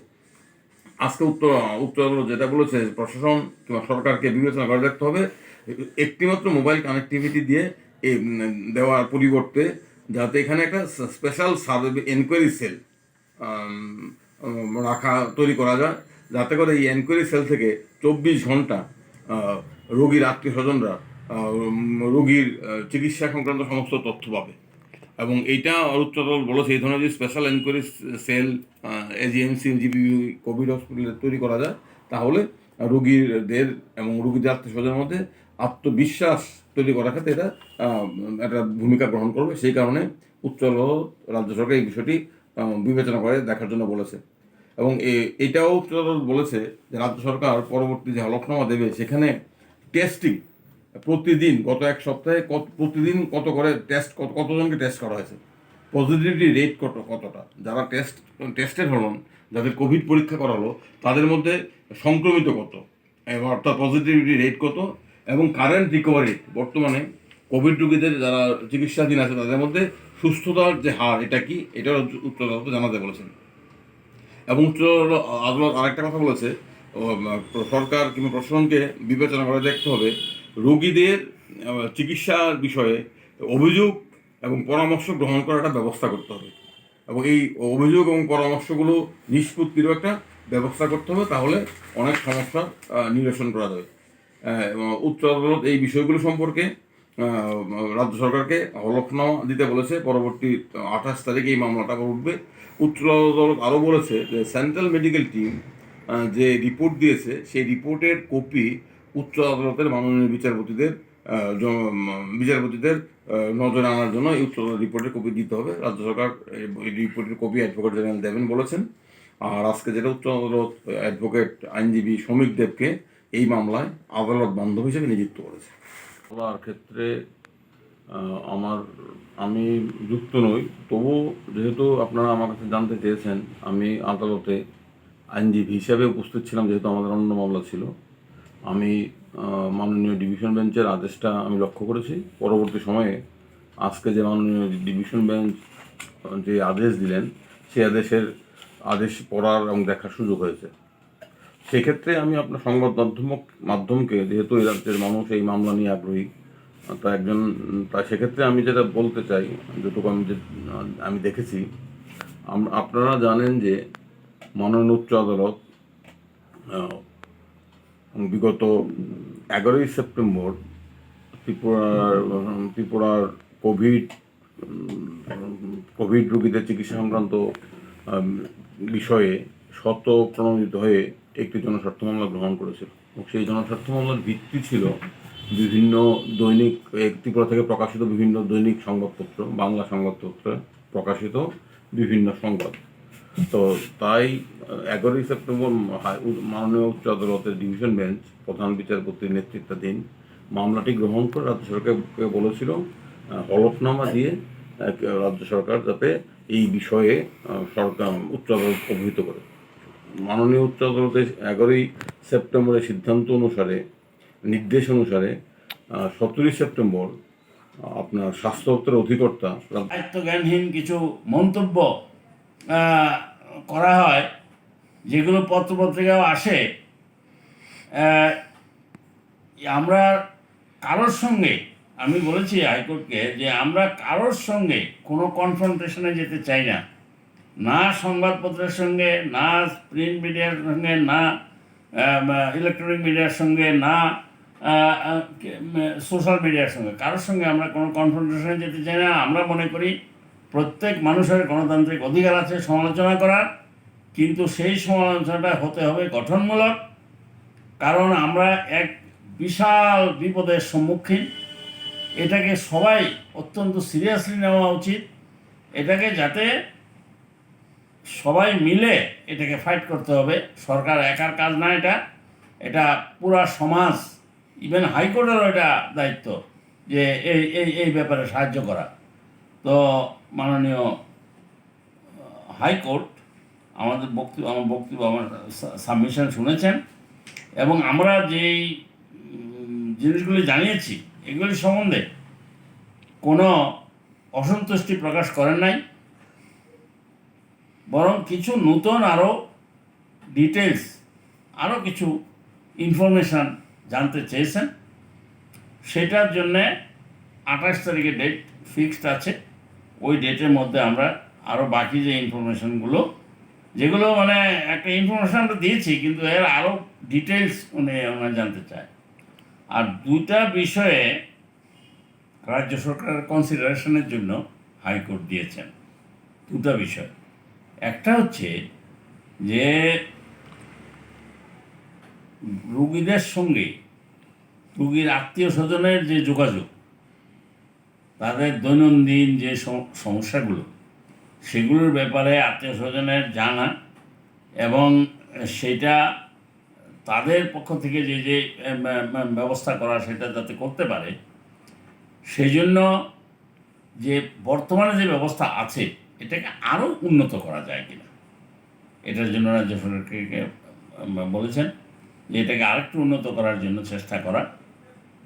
আজকে উত্তর উচ্চ আদালত যেটা বলেছে, প্রশাসন কিংবা সরকারকে বিবেচনা করে দেখতে হবে একটিমাত্র মোবাইল কানেক্টিভিটি দিয়ে এই উম, দেওয়ার পরিবর্তে যাতে এখানে একটা স্পেশাল সার্ভে এনকোয়ারি সেল রাখা তৈরি করা যায়, যাতে করে এই এনকোয়ারি সেল থেকে চব্বিশ ঘন্টা আহ, রোগীর আত্মীয় স্বজনরা রোগীর আহ, চিকিৎসা সংক্রান্ত সমস্ত তথ্য পাবে। এবং এইটা উচ্চ আদালত বলেছে, এই ধরনের যদি special enquiry cell AGMC GBB covid হসপিটালে তৈরি করা যায়, তাহলে রোগীদের এবং রোগীদের আত্মীয় স্বজনের মধ্যে আত্মবিশ্বাস তৈরি করার ক্ষেত্রে এটা আহ, একটা ভূমিকা গ্রহণ করবে। সেই কারণে উচ্চ আদালত রাজ্য সরকার এই বিষয়টি আহ, বিবেচনা করে দেখার জন্য বলেছে। এবং এ- এটাও উচ্চ আদালত বলেছে যে রাজ্য সরকার পরবর্তী যে হলফনামা দেবে, সেখানে টেস্টিং প্রতিদিন, গত এক সপ্তাহে কত প্রতিদিন কত করে টেস্ট, কত কতজনকে টেস্ট করা হয়েছে, পজিটিভিটি রেট কত কতটা, যারা টেস্ট টেস্টেড হলেন, যাদের কোভিড পরীক্ষা করা হলো, তাদের মধ্যে সংক্রমিত কত, এবং অর্থাৎ পজিটিভিটি রেট কত, এবং কারেন্ট রিকভারি, বর্তমানে কোভিড রোগীদের যারা চিকিৎসাধীন আছে তাদের মধ্যে সুস্থতার যে হার, এটা কি, এটা উচ্চ আদালতে জানাতে বলেছেন। এবং উচ্চ আদালত আরেকটা কথা বলেছে, ও, উম, সরকার কিংবা প্রশাসনকে বিবেচনা করে দেখতে হবে রোগীদের আহ, চিকিৎসার বিষয়ে অভিযোগ এবং পরামর্শ গ্রহণ করার একটা ব্যবস্থা করতে হবে। এবং এই অভিযোগ এবং পরামর্শগুলো নিষ্পত্তিরও একটা ব্যবস্থা করতে হবে, তাহলে অনেক সমস্যার আহ, নিরসন করা যাবে। আহ, এবং উচ্চ আদালত এই বিষয়গুলো সম্পর্কে আহ, রাজ্য সরকারকে হলফনামা দিতে বলেছে। পরবর্তী আঠাশ তারিখে এই মামলাটা আবার উঠবে। উচ্চ আদালত আরও বলেছে যে সেন্ট্রাল মেডিকেল টিম যে রিপোর্ট দিয়েছে, সেই রিপোর্টের কপি উচ্চ আদালতের মাননীয় বিচারপতিদের আহ, জ- উম, বিচারপতিদের আহ, নজরে আনার জন্য এই উচ্চ আদালত রিপোর্টের কপি দিতে হবে। রাজ্য সরকার এই এই রিপোর্টের কপি অ্যাডভোকেট জেনারেল দেবেন বলেছেন। আর আজকে যেটা উচ্চ আদালত অ্যাডভোকেট আইনজীবী সমীক দেবকে এই মামলায় আদালত বান্ধব হিসেবে নিযুক্ত করেছে। মামলার ক্ষেত্রে আহ, আমার আমি যুক্ত নই, তবু যেহেতু আপনারা আমার কাছে জানতে চেয়েছেন, আমি আদালতে আইনজীবী হিসাবে উপস্থিত ছিলাম, যেহেতু আমাদের অন্য মামলা ছিল। আমি আহ, মাননীয় ডিভিশন বেঞ্চের আদেশটা আমি লক্ষ্য করেছি। পরবর্তী সময়ে আজকে যে মাননীয় ডিভিশন বেঞ্চ আহ, যে আদেশ দিলেন, সেই আদেশের আদেশ পড়ার এবং দেখার সুযোগ হয়েছে। সেক্ষেত্রে আমি আপনার সংবাদ মাধ্যম মাধ্যমকে, যেহেতু এই রাজ্যের মানুষ এই মামলা নিয়ে আগ্রহী, তা একজন তা সেক্ষেত্রে আমি যেটা বলতে চাই, যতটুকু আমি যে আমি দেখেছি, আম- আপনারা জানেন যে মাননীয় উচ্চ আদালত আহ, বিগত এগারোই সেপ্টেম্বর ত্রিপুরার ত্রিপুরার কোভিড উম, কোভিড রোগীদের চিকিৎসা সংক্রান্ত আম, বিষয়ে শত প্রণোদিত হয়ে একটি জনস্বার্থ মামলা গ্রহণ করেছিল। এবং সেই জনস্বার্থ মামলার ভিত্তি ছিল বিভিন্ন দৈনিক, এ, ত্রিপুরা থেকে প্রকাশিত বিভিন্ন দৈনিক সংবাদপত্র, বাংলা সংবাদপত্র প্রকাশিত বিভিন্ন সংবাদ। তো তাই এগারোই সেপ্টেম্বর হাই-, উ-, মাননীয় উচ্চ আদালতের ডিভিশন বেঞ্চ প্রধান বিচারপতির নেতৃত্বাধীন মামলাটি গ্রহণ করে রাজ্য সরকারকে বলেছিল, আহ, হলফনামা দিয়ে, আহ, রাজ্য সরকার যাতে এই বিষয়ে, আহ, সরকার, উচ্চ আদালত অবহিত করে। মাননীয় উচ্চ আদালতে এগারোই সেপ্টেম্বরের সিদ্ধান্ত অনুসারে, নির্দেশ অনুসারে, আহ, সতেরোই সেপ্টেম্বর, আহ, আপনার স্বাস্থ্য দপ্তরের অধিকর্তা রা- দায়িত্বজ্ঞানহীন কিছু মন্তব্য, আহ, করা হয়, যেগুলো পত্রপত্রিকাও আসে। আহ, আমরা কারোর সঙ্গে, আমি বলেছি হাইকোর্টকে যে আমরা কারোর সঙ্গে কোনো কনফ্রন্টেশনে যেতে চাই না, না সংবাদপত্রের সঙ্গে, না প্রিন্ট মিডিয়ার সঙ্গে, না, আহ, ইলেকট্রনিক মিডিয়ার সঙ্গে, না, আহ, আহ, কে-, উম, সোশ্যাল মিডিয়ার সঙ্গে, কারোর সঙ্গে আমরা কোনো কনফ্রন্টেশনে যেতে চাই না। আমরা মনে করি প্রত্যেক মানুষের গণতান্ত্রিক অধিকার আছে সমালোচনা করার, কিন্তু সেই সমালোচনাটা হতে হবে গঠনমূলক, কারণ আমরা এক বিশাল বিপদের সম্মুখীন। এটাকে সবাই অত্যন্ত সিরিয়াসলি নেওয়া উচিত। এটাকে যাতে সবাই মিলে এটাকে ফাইট করতে হবে। সরকার একার কাজ না এটা, এটা পুরা সমাজ, ইভেন হাইকোর্টেরও এটা দায়িত্ব যে এই, এই, এই ব্যাপারে সাহায্য করা। তো মাননীয় হাইকোর্ট আমাদের বক্তব্য, আমার বক্তব্য, আমার সা-, সাবমিশন শুনেছেন এবং আমরা যেই, উম, জিনিসগুলি জানিয়েছি, এগুলি সম্বন্ধে কোনো অসন্তুষ্টি প্রকাশ করেন নাই, বরং কিছু নতুন আরও ডিটেলস, আরও কিছু ইনফরমেশন জানতে চেয়েছেন। সেটার জন্যে আঠাশ তারিখে ডেট ফিক্সড আছে। ওই ডেটের মধ্যে আমরা আরও বাকি যে ইনফরমেশনগুলো, যেগুলো মানে একটা ইনফরমেশন আমরা দিয়েছি, কিন্তু এর আরও ডিটেলস উনি, ওনারা জানতে চায়। আর দুইটা বিষয়ে রাজ্য সরকারের কনসিডারেশনের জন্য হাইকোর্ট দিয়েছেন দুটো বিষয়। একটা হচ্ছে যে রুগীদের সঙ্গে রুগীর আত্মীয় স্বজনের যে যোগাযোগ, তাদের দৈনন্দিন যে সম-, সমস্যাগুলো, সেগুলোর ব্যাপারে আত্মীয় স্বজনের জানা এবং সেটা তাদের পক্ষ থেকে যে, যে, এম, এম, এম, ব্যবস্থা করা, সেটা যাতে করতে পারে, সেই জন্য যে বর্তমানে যে ব্যবস্থা আছে, এটাকে আরও উন্নত করা যায় কিনা, এটার জন্য রাজ্য সরকারকে, এম, বলেছেন যে এটাকে আরেকটু উন্নত করার জন্য চেষ্টা করা।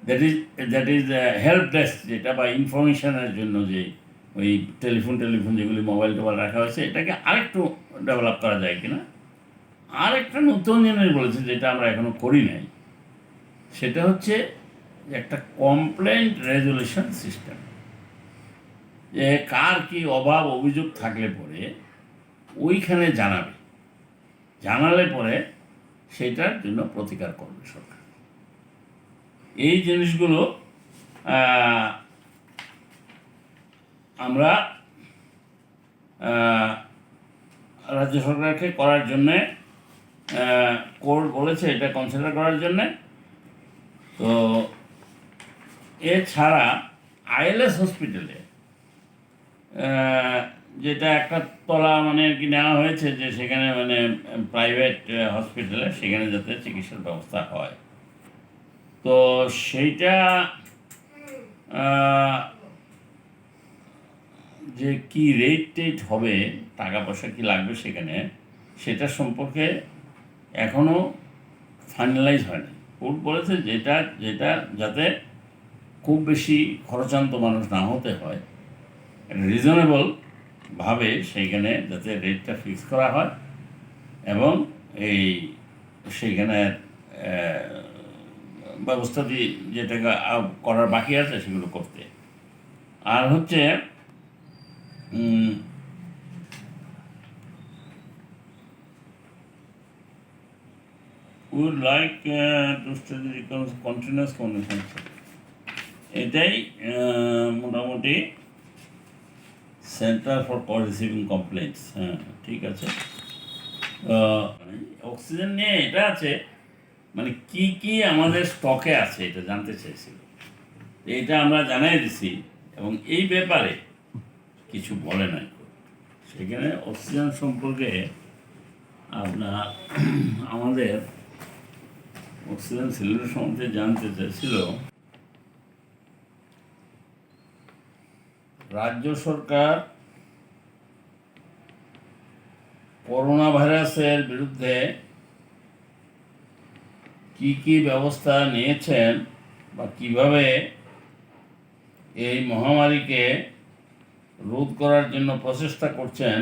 That is, that is, uh, help desk যেটা বা ইনফরমেশনের জন্য যে ওই টেলিফোন, টেলিফোন যেগুলি মোবাইল টোবাইল রাখা হয়েছে, এটাকে আরেকটু ডেভেলপ করা যায় কিনা। আর একটা নতুন জিনিস বলেছে, যেটা আমরা এখনো করি নাই, সেটা হচ্ছে যে একটা কমপ্লেন্ট রেজলিউশন সিস্টেম, যে কার কি অভাব অভিযোগ থাকলে পরে ওইখানে জানাবে, জানালে পরে সেটার জন্য প্রতিকার করবে সরকার। এই জিনিসগুলো, আহ, আমরা, আহ, রাজ্য সরকারকে করার জন্যে, আহ, কোর্ট বলেছে এটা কনসিডার করার জন্যে। তো এছাড়া আইএলএস হসপিটালে, আহ, যেটা একটা তলা মানে আর কি নেওয়া হয়েছে, যে সেখানে মানে প্রাইভেট হসপিটালে সেখানে যাতে চিকিৎসার ব্যবস্থা হয়। তো সেইটা, আহ, যে কি রেট টেট হবে, টাকা পয়সা কি লাগবে সেখানে, সেটা সম্পর্কে এখনও ফাইনালাইজ হয়নি। কোর্ট বলেছে যেটা, যেটা যাতে খুব বেশি খরচান্ত মানুষ না হতে হয়, একটা রিজনেবল ভাবে সেইখানে যাতে রেটটা ফিক্স করা হয় এবং এই সেইখানে, আহ, ব্যবস্থা দিয়ে যেটা আ-, করার বাকি আছে সেগুলো করতে। আর হচ্ছে, উম, would like, uh, to study the con-, continuous conversation. এটাই, আহ, মোটামুটি সেন্টার ফর রিসিভিং কমপ্লেন্টস। হ্যাঁ, ঠিক আছে। আহ, অক্সিজেন নিয়ে এটা আছে, মানে কি কি আমাদের স্টকে আছে এটা জানতে চাইছিল। এটা আমরা জানাই দিছি এবং এই ব্যাপারে কিছু বলে নাই। সেখানে অক্সিজেন সম্পর্কে আপনার আমাদের অক্সিজেন সিলিন্ডার সম্বন্ধে জানতে চাইছিল। রাজ্য সরকার করোনা ভাইরাসের বিরুদ্ধে কি কি ব্যবস্থা নিয়েছেন বা কিভাবে এই মহামারীকে রোধ করার জন্য প্রচেষ্টা করছেন,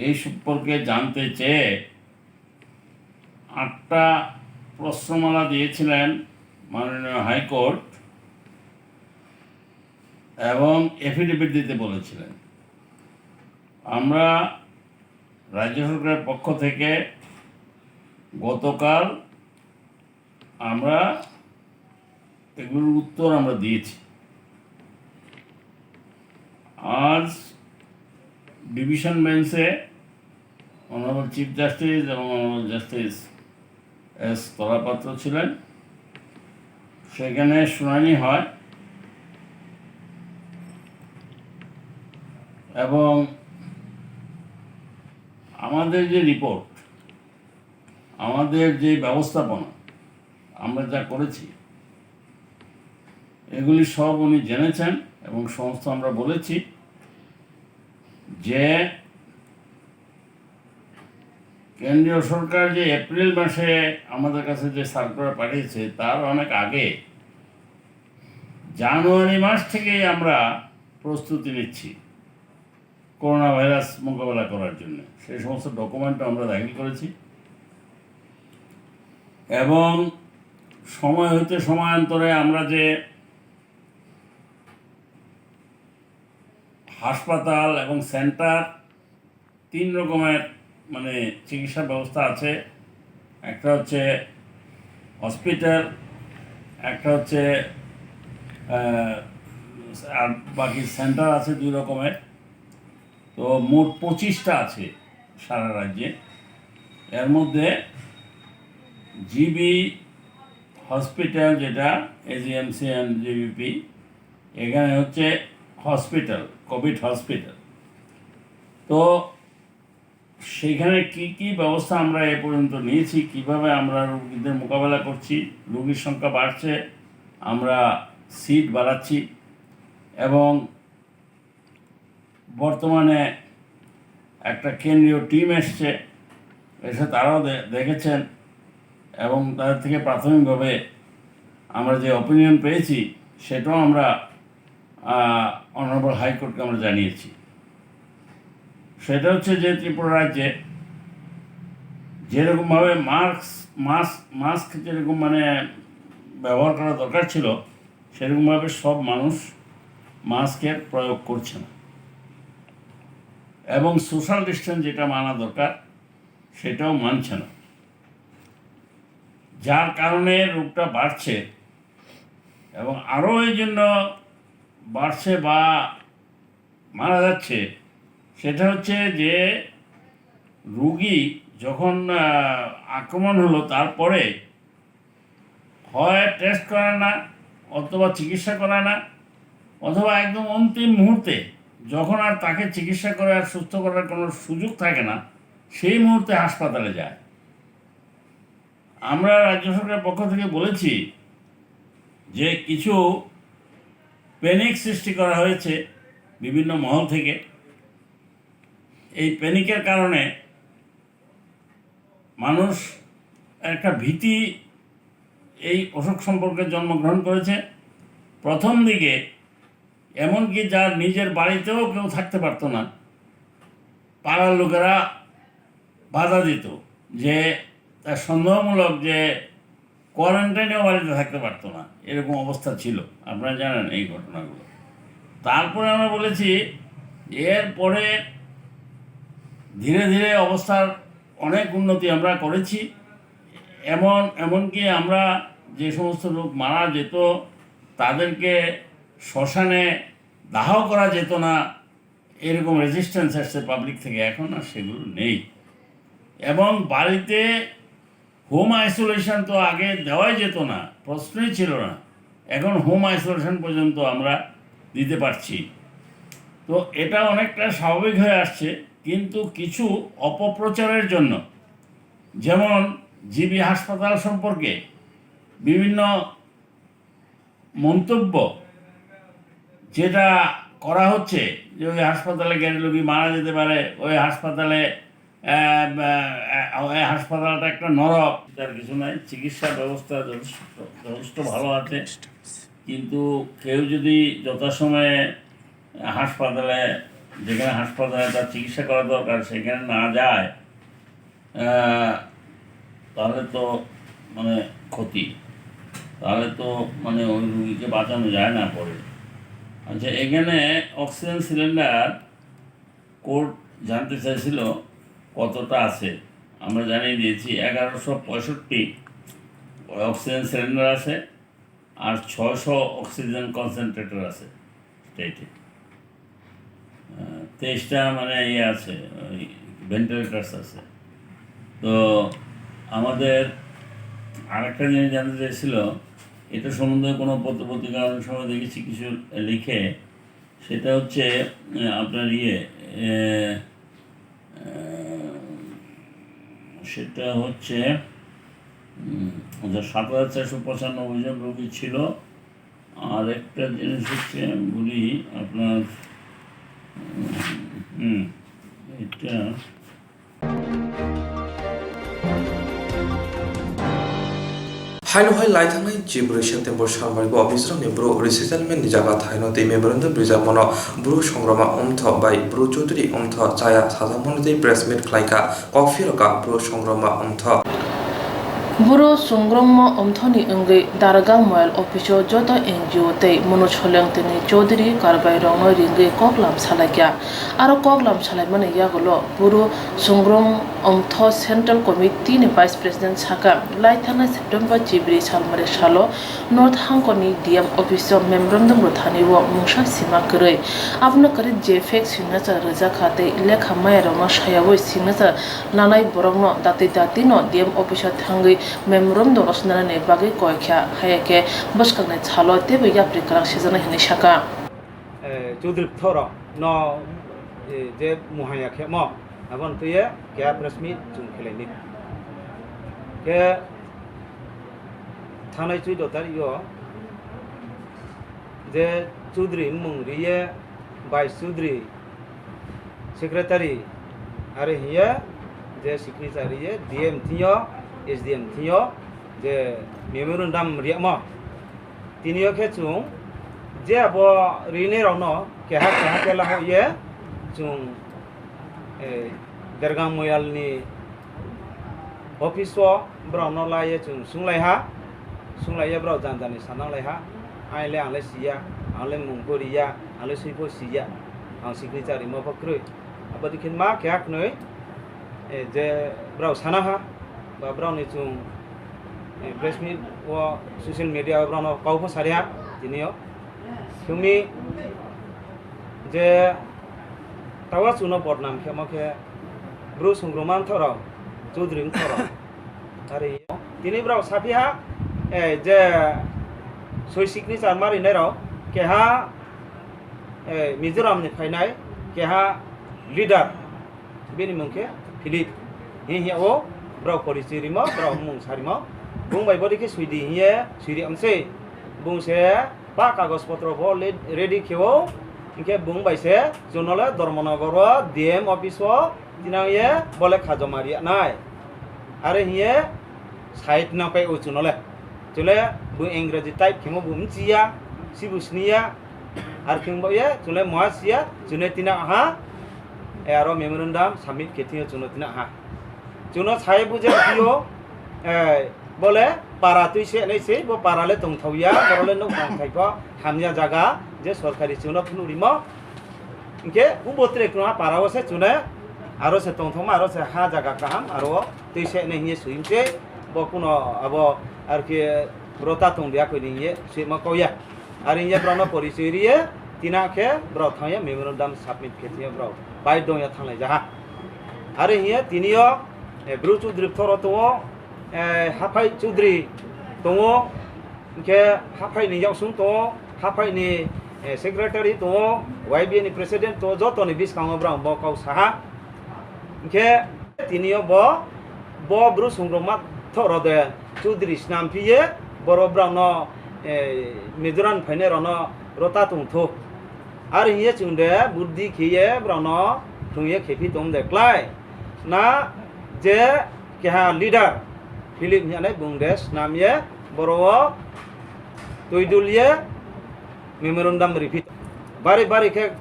এই সম্পর্কে জানতে চেয়ে আটটা প্রশ্নমালা দিয়েছিলেন মাননীয় হাইকোর্ট এবং এফিডেভিট দিতে বলেছিলেন। আমরা রাজ্য সরকারের পক্ষ থেকে গতকাল আমরা এগুলোর উত্তর আমরা দিয়েছি। আজ ডিভিশন বেঞ্চে অনারেবল চিফ জাস্টিস এবং অনারেবল জাস্টিস এস তলাপাত্র ছিলেন। সেখানে শুনানি হয় এবং আমাদের যে রিপোর্ট, আমাদের যে ব্যবস্থাপনা, আমরা যা করেছি, এগুলি সব উনি জেনেছেন এবং সমস্ত আমরা বলেছি যে কেন্দ্রীয় সরকার যে এপ্রিল মাসে আমাদের কাছে যে সার্কুলার পাঠিয়েছে, তার অনেক আগে জানুয়ারি মাস থেকেই আমরা প্রস্তুতি নিচ্ছি করোনা ভাইরাস মোকাবেলা করার জন্য। সেই সমস্ত ডকুমেন্টও আমরা দাখিল করেছি এবং সময় হইতে সময়ান্তরে আমরা যে হাসপাতাল এবং সেন্টার, তিন রকমের মানে চিকিৎসা ব্যবস্থা আছে। একটা হচ্ছে হসপিটাল, একটা হচ্ছে আহ, আর বাকি সেন্টার আছে দুই রকমের। তো মোট পঁচিশটা আছে সারা রাজ্যে। এর মধ্যে জিবি হসপিটাল, যেটা এজিএমসি অ্যান্ড জিবিপি, এখানে হচ্ছে হসপিটাল, কোভিড হসপিটাল। তো সেখানে কি কি ব্যবস্থা আমরা এ পর্যন্ত নিয়েছি, কিভাবে আমরা রোগীদের মোকাবেলা করছি, রোগীর সংখ্যা বাড়ছে, আমরা সিট বাড়াচ্ছি এবং বর্তমানে একটা কেন্দ্রীয় টিম এসছে, এসে তারাও দে-, দেখেছেন এবং তাদের থেকে প্রাথমিকভাবে আমরা যে ওপিনিয়ন পেয়েছি, সেটাও আমরা অনারেবল হাইকোর্টকে আমরা জানিয়েছি। সেটা হচ্ছে যে ত্রিপুরা রাজ্যে যেরকমভাবে মাস্ক মাস্ক মাস্ক যেরকম মানে ব্যবহার করা দরকার ছিল, সেরকমভাবে সব মানুষ মাস্কের প্রয়োগ করছে না এবং সোশ্যাল ডিস্টেন্স যেটা মানা দরকার, সেটাও মানছে না, যার কারণে রোগটা বাড়ছে এবং আরও এই জন্য বাড়ছে বা মারা যাচ্ছে, সেটা হচ্ছে যে রুগী যখন আহ, আক্রমণ হলো, তারপরে হয় টেস্ট করায় না, অথবা চিকিৎসা করায় না, অথবা একদম অন্তিম মুহূর্তে যখন আর তাকে চিকিৎসা করে আর সুস্থ করার কোনো সুযোগ থাকে না, সেই মুহূর্তে হাসপাতালে যায়। আমরা রাজ্য সরকারের পক্ষ থেকে বলেছি যে কিছু প্যানিক সৃষ্টি করা হয়েছে বিভিন্ন মহল থেকে। এই প্যানিকের কারণে মানুষ একটা ভীতি এই অসুখ সম্পর্কে জন্মগ্রহণ করেছে। প্রথম দিকে এমনকি যার নিজের বাড়িতেও কেউ থাকতে পারতো না, পাড়ার লোকেরা বাধা দিত যে তার সন্দেহমূলক যে কোয়ারেন্টাইনেও বাড়িতে থাকতে পারতো না, এরকম অবস্থা ছিল। আপনারা জানেন এই ঘটনাগুলো। তারপরে আমরা বলেছি, এরপরে ধীরে ধীরে অবস্থার অনেক উন্নতি আমরা করেছি। এমন এমনকি আমরা যে সমস্ত লোক মারা যেত, তাদেরকে শ্মশানে দাহ করা যেত না, এরকম রেজিস্ট্যান্স আসছে পাবলিক থেকে, এখন আর সেগুলো নেই। এবং বাড়িতে হোম আইসোলেশন তো আগে দেওয়াই যেত না, প্রশ্নই ছিল না, এখন হোম আইসোলেশন পর্যন্ত আমরা দিতে পারছি। তো এটা অনেকটা স্বাভাবিক হয়ে আসছে, কিন্তু কিছু অপপ্রচারের জন্য, যেমন জিবি হাসপাতাল সম্পর্কে বিভিন্ন মন্তব্য যেটা করা হচ্ছে যে ওই হাসপাতালে গেলে রোগী মারা যেতে পারে, ওই হাসপাতালে, আহ, আহ, ওই হাসপাতালটা একটা নরক। তার কিছু নাই, চিকিৎসা ব্যবস্থা যথেষ্ট, যথেষ্ট ভালো আছে, কিন্তু কেউ যদি যথাসময়ে হাসপাতালে, যেখানে হাসপাতালে তার চিকিৎসা করা দরকার, সেখানে না যায়, আহ, তাহলে তো মানে ক্ষতি, তাহলে তো মানে ওই রুগীকে বাঁচানো যায় না পরে। আচ্ছা, এখানে অক্সিজেন সিলিন্ডার কোর্ট জানতে চাইছিল কতটা আছে। আমরা জানিয়ে দিয়েছি এগারোশো পঁয়ষট্টি অক্সিজেন সিলিন্ডার আছে, আর ছয়শো অক্সিজেন কনসেন্ট্রেটর আছে স্টেটে। আহ, তেইশটা মানে ইয়ে আছে, ওই ভেন্টিলেটার্স আছে। তো আমাদের আরেকটা জিনিস জানতে চাইছিল, এটা সম্বন্ধে কোনো পত্র পত্রিকা অনেক সময় দেখেছি কিছু লিখে, সেটা হচ্ছে, আহ, আপনার ইয়ে, আহ, আহ, সেটা হচ্ছে, উম, আচ্ছা, সাত হাজার চারশো পঁচানব্বই জন রোগী ছিল। আর একটা জিনিস হচ্ছে আমি বলি আপনার, উম, হুম, এটা Haino hai lai thangnai Jibroi September salmari bo office rokni bru resettlement ni jaga thaino tei memorandum rijak bono bru songroma Umtho bai bru Chaudhary Umtho chaya sajak mano tei press meet khlaikha. Kok phirokha bru songroma Umtho. Bru songroma Umthoni wngwi Darga Moyal office o joto N G O tei Manoj Holeng tini Chaudhary karbai rokno ringwi koklam salaikha. Aro koklam salaimani yagulo bru songrom Umtho Central Committee ni Vice President sakha, lai thangnai September chibri salmari salo North Hangkor ni D M office o memorandum rwthani o mungsa sima kwrwi. Abono kwrwi je fake signature rwjakha tei lekha maya rokno sayawi signature nanai borokno datwi datwi no D M office o thangwi memorandum rwchinani bagwi koi kha, haiya khe bwskangni salo teibo yapri kwrang sijaknai hinwi sakha. Eh, Chaudhary Pthoro no, eh, je muhanya khemo, aboni twiye keha press meet chwng khelaini. Khe thangnai chuido tario je Chaudhary mung riye, Vice Chaudhary, Secretary, are hiye je signature riye D M thingyo, S D M thingyo je memorandum riyamo. Tini o khe chwng je abo rini rokno keha keha khe lahai ye chwng, eh, Dergang Moyal ni office o borok no lai ye chwng sung lai ha, sung lai ye borok jani jani sanang lai ha, ai le ang le si ya, ang le mung bo ri ya, ang le sui bo si ya, ang signature rimo bo kwrwi. Abo dikhe ma keha khnwi, eh, je borok sana ha, ba borok ni chwng, eh, press meet o social media o borok no kau pho sari ha tini o. Sumi je tawa chuno bodnam khe mo khe bru sungrum man thoro, Chaudhary thoro. Ari tini borok sapi ha, eh, je soi signature mari nai rok keha, eh, Mizoram ni phainai keha leader, bini mung khe Philip. Hiya o borok porichoi rimo, borok mung sarimo. Bung bai bodi khe suidi hiye suiri amse. Bung se ba kagoj potro bo le-, ready khe o. Hinkhe bung bai se chunole Dharmanagar o D M office o tinang ye bole kha joma riya nai. Are hiye side no kai o chunole. Chule bo Engraji type khemo bo mchiya, sibo sniya. Ar kheng bo ye chule moha siya, chune tina ha. E aro memorandum submit khe thio chuno tina ha. Chuno sai buje thio, eh, bole para twi se nei se, bo para le tongthau ya, boro le nuk tongthai pho, hamya jaga, je sorkari chuno phunu rimo. Hinkhe ubo tre kuna para o se chune, aro se tongthokma, aro se ha jaga kaham, aro twi se nei hiye suim se, bo kuno abo ar khe rota tong dia koi ni hiye suima kau ya. Ari hiye borokno porichoi riye, tina khe borok thangya memorandum submit khe thangya borok bai dongya thanglai jaha. Ari hiye tini o, eh, Bru Chaudhary Pthoro tongo, eh, Haphai Chaudhary tongo, hinkhe Haphai ni yaksung tongo, Haphai ni, Eh, secretary tongo, Y B A ni president tongo, jotoni bwskango borok bo kok saha. Hinkhe tini o bo, bo Bru Songrongma Thoro de Chaudhary snam phiye, borok borokno, eh, Mizoram phainai rokno rota tongtho. Ar hiye chwng de buddhi khiye borokno thwngye khephi tong de klai. Na je keha leader Philip hinyanai bung de snam ye borok o twi dul ye memorandum riphi. Bari bari khe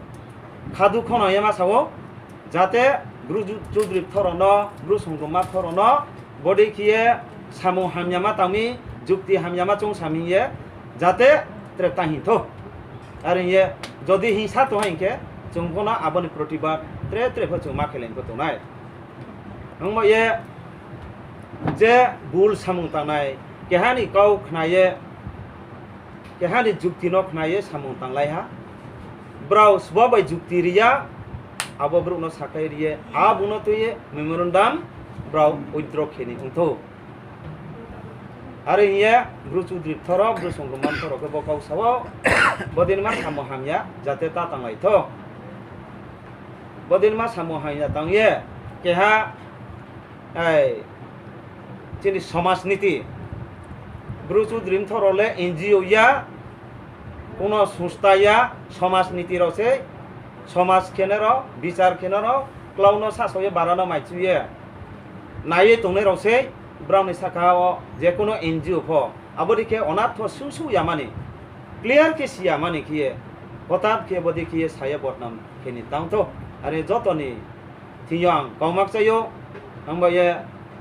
khadu khono yema sao, jate Bru Ju-, Chaudhary Thorono, Bru Songrongma Thorono, bodi khiye samung hamyama tangmi, jukti hamyama chwng saming ye, jate tre tang hintho. Are ye, jodi hingsa tong hinkhe, chwng bono aboni protibad tre tre pho chwng ma kheleng pho tongnai. Wngma ye, je bul samung tangnai, kehani kau khnaye, kehani jukti no khnaye samung tanglai ha. Brao sbo bai jukti riya, abo borok no sakai riye, a buno twiye memorandum brao withdraw kheni wngtho. Are hiye Bru Chaudhary Thoro, Bru Songrongma Thoro khe bo kau sao, bodin ma samung hamya, jate ta tanglai tho. Bodin ma samung hamya tangye, keha, ai, chini somaj niti. Bru Chaudhary Thoro le N G O ya, kuno sungsta ya, somaj niti rok se, somaj khenero, bichar khenero, klauno sasoye barano maichuye. Naiye tongnai rok se, brao ni saka o je kuno N G O pho. Abodi khe onartho sung sung yamani, clear khe si yamani khiye, hotat khe bodi khiye saya bodnam kheni tangtho. Are jotoni thingyo ang kongmak chayo, ang ba ye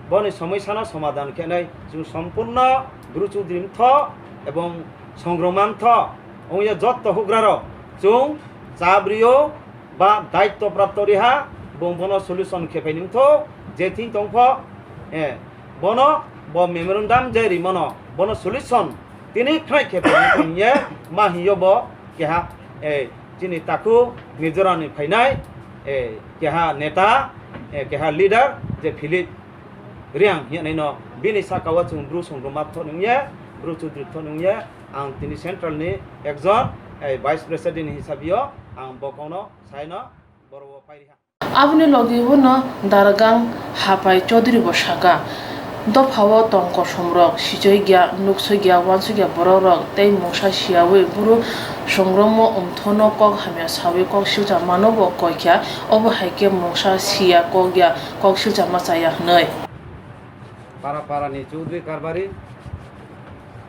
boni somosya no somadhan khenai chwng sompurno Bru Chaudhary Mtho ebong Songrongma Mtho ongya jotto hugrarok chwng chabrio ba daitto prapto riha, bong bono solution khe phai nungtho, je thing tongpho, eh, bono bo memorandum je rimono, bono solution tini khnai khe phai nungtho hingye ma hingyo bo keha, eh, chini takhu Mizoram ni phainai, eh, keha neta, eh, keha leader je Philip Reang hinwi no bini saka o chwng Bru Songrongma Mtho nungye, Bru Chaudhary Mtho nungye, ang tini central ni ekjon, eh, vice president hisabio ang bo kokno saino borok o pairiha. Aboni logi bono Dargang Hapai Chaudhary bo saka, dopha o tong kosom rok, sichoi gya, nuksoi gya, wansoi gya borok rok tei mungsa siyawi Bru Songrongma Mtho no kok hamya sawi kok silcha mano bo koi kha, obo hai khe mungsa siya kok ya, kok silcha ma chaya hwnwi. Para para ni Chaudhary Karbari,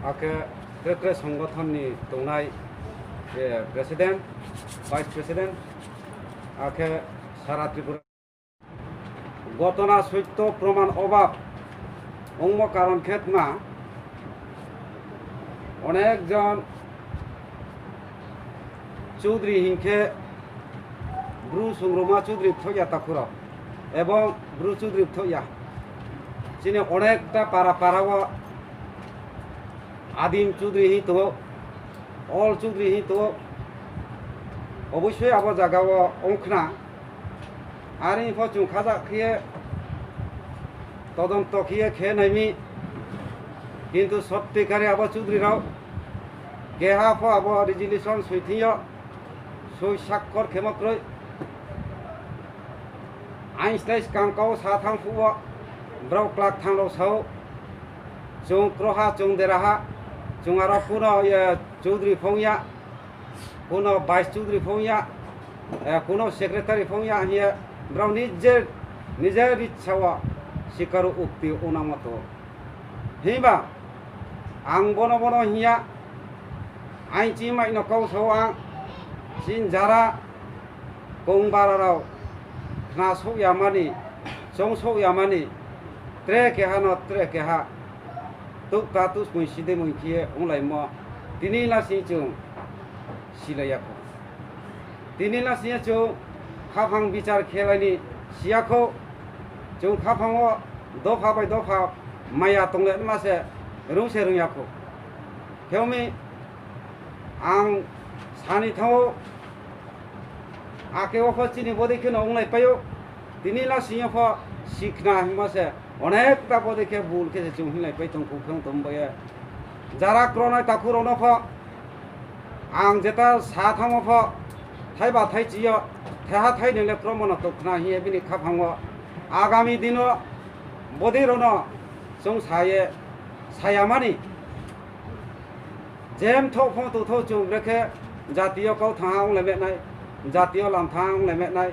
akhe tre tre songothon ni tongnai, eh, president, vice president, akhe sara Tripura. Gotona soitto proman obab wngmo karon khe tma, onek jon Chaudhary hinkhe Bru Songrongma Chaudhary thokya takhurok ebong Bru Chaudhary thokya. Chini onekta para para o Adim Chaudhary hin tongo, Ol Chaudhary hin tongo. Oboisoi abo jaga o wngkhna. Are pho chwng khajak khiye todonto khiye khe naimi, kintu sotti kare abo Chaudhary rok keha pho abo resolution soi thwngyo, soi sakkor khemo kwrwi. Ain slai swkang kau sa thang phuo, borok kwlak thang rok sao, chwng kroha chwng deraha, chwng aro kuno, ye, Chaudhary phongya, kuno vice Chaudhary phongya, eh, kuno secretary phongya hiye borok nije, nije ritsa o sikaro ukti unamato. Himba ang bono bono hiya, ain chi mai no kau sao ang, chin jara kong bara rok khna sok ya mani, chong sok ya mani, tre keha no tre keha, tuk ta tus mui side mui khiye onglaimo, tini na si chwng silaiya kho. Tini na siya chwng khaphang bichar khelai ni siya kho, chwng khaphang o dopha bai dopha maya tongle ma se rung se rung ya kho. Kheomi ang sani thango, ake o kho chini bodi kheno wnglai paio. Tini na siya pho sikna hima se onek ta bodi khe bul khe se chwng hinlai pai tong kho khang tong bai. Jara kronai takhurok no pho Ang jeta sa thango pho, thaiba thaichio, thaiha thainwi le kromo no tok khna hiye bini khaphango. Agami dino bodi rono chwng saye, sayamani. Jem thok phong tu thok chwng brekhe jatio kau thanha wng le metnai, jatio lam thanha wng le metnai,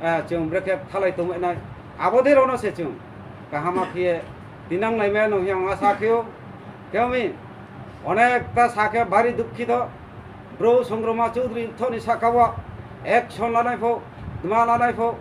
eh, chwng brekhe thalai tong metnai. Abo de rono se chwng kahama khiye tinang lai me no hiya wng asa khio. Kemi onekta sakhe bari dukkhi do. Bro Songroma Chaudhary thoni saka o action lanai pho, tma lanai pho.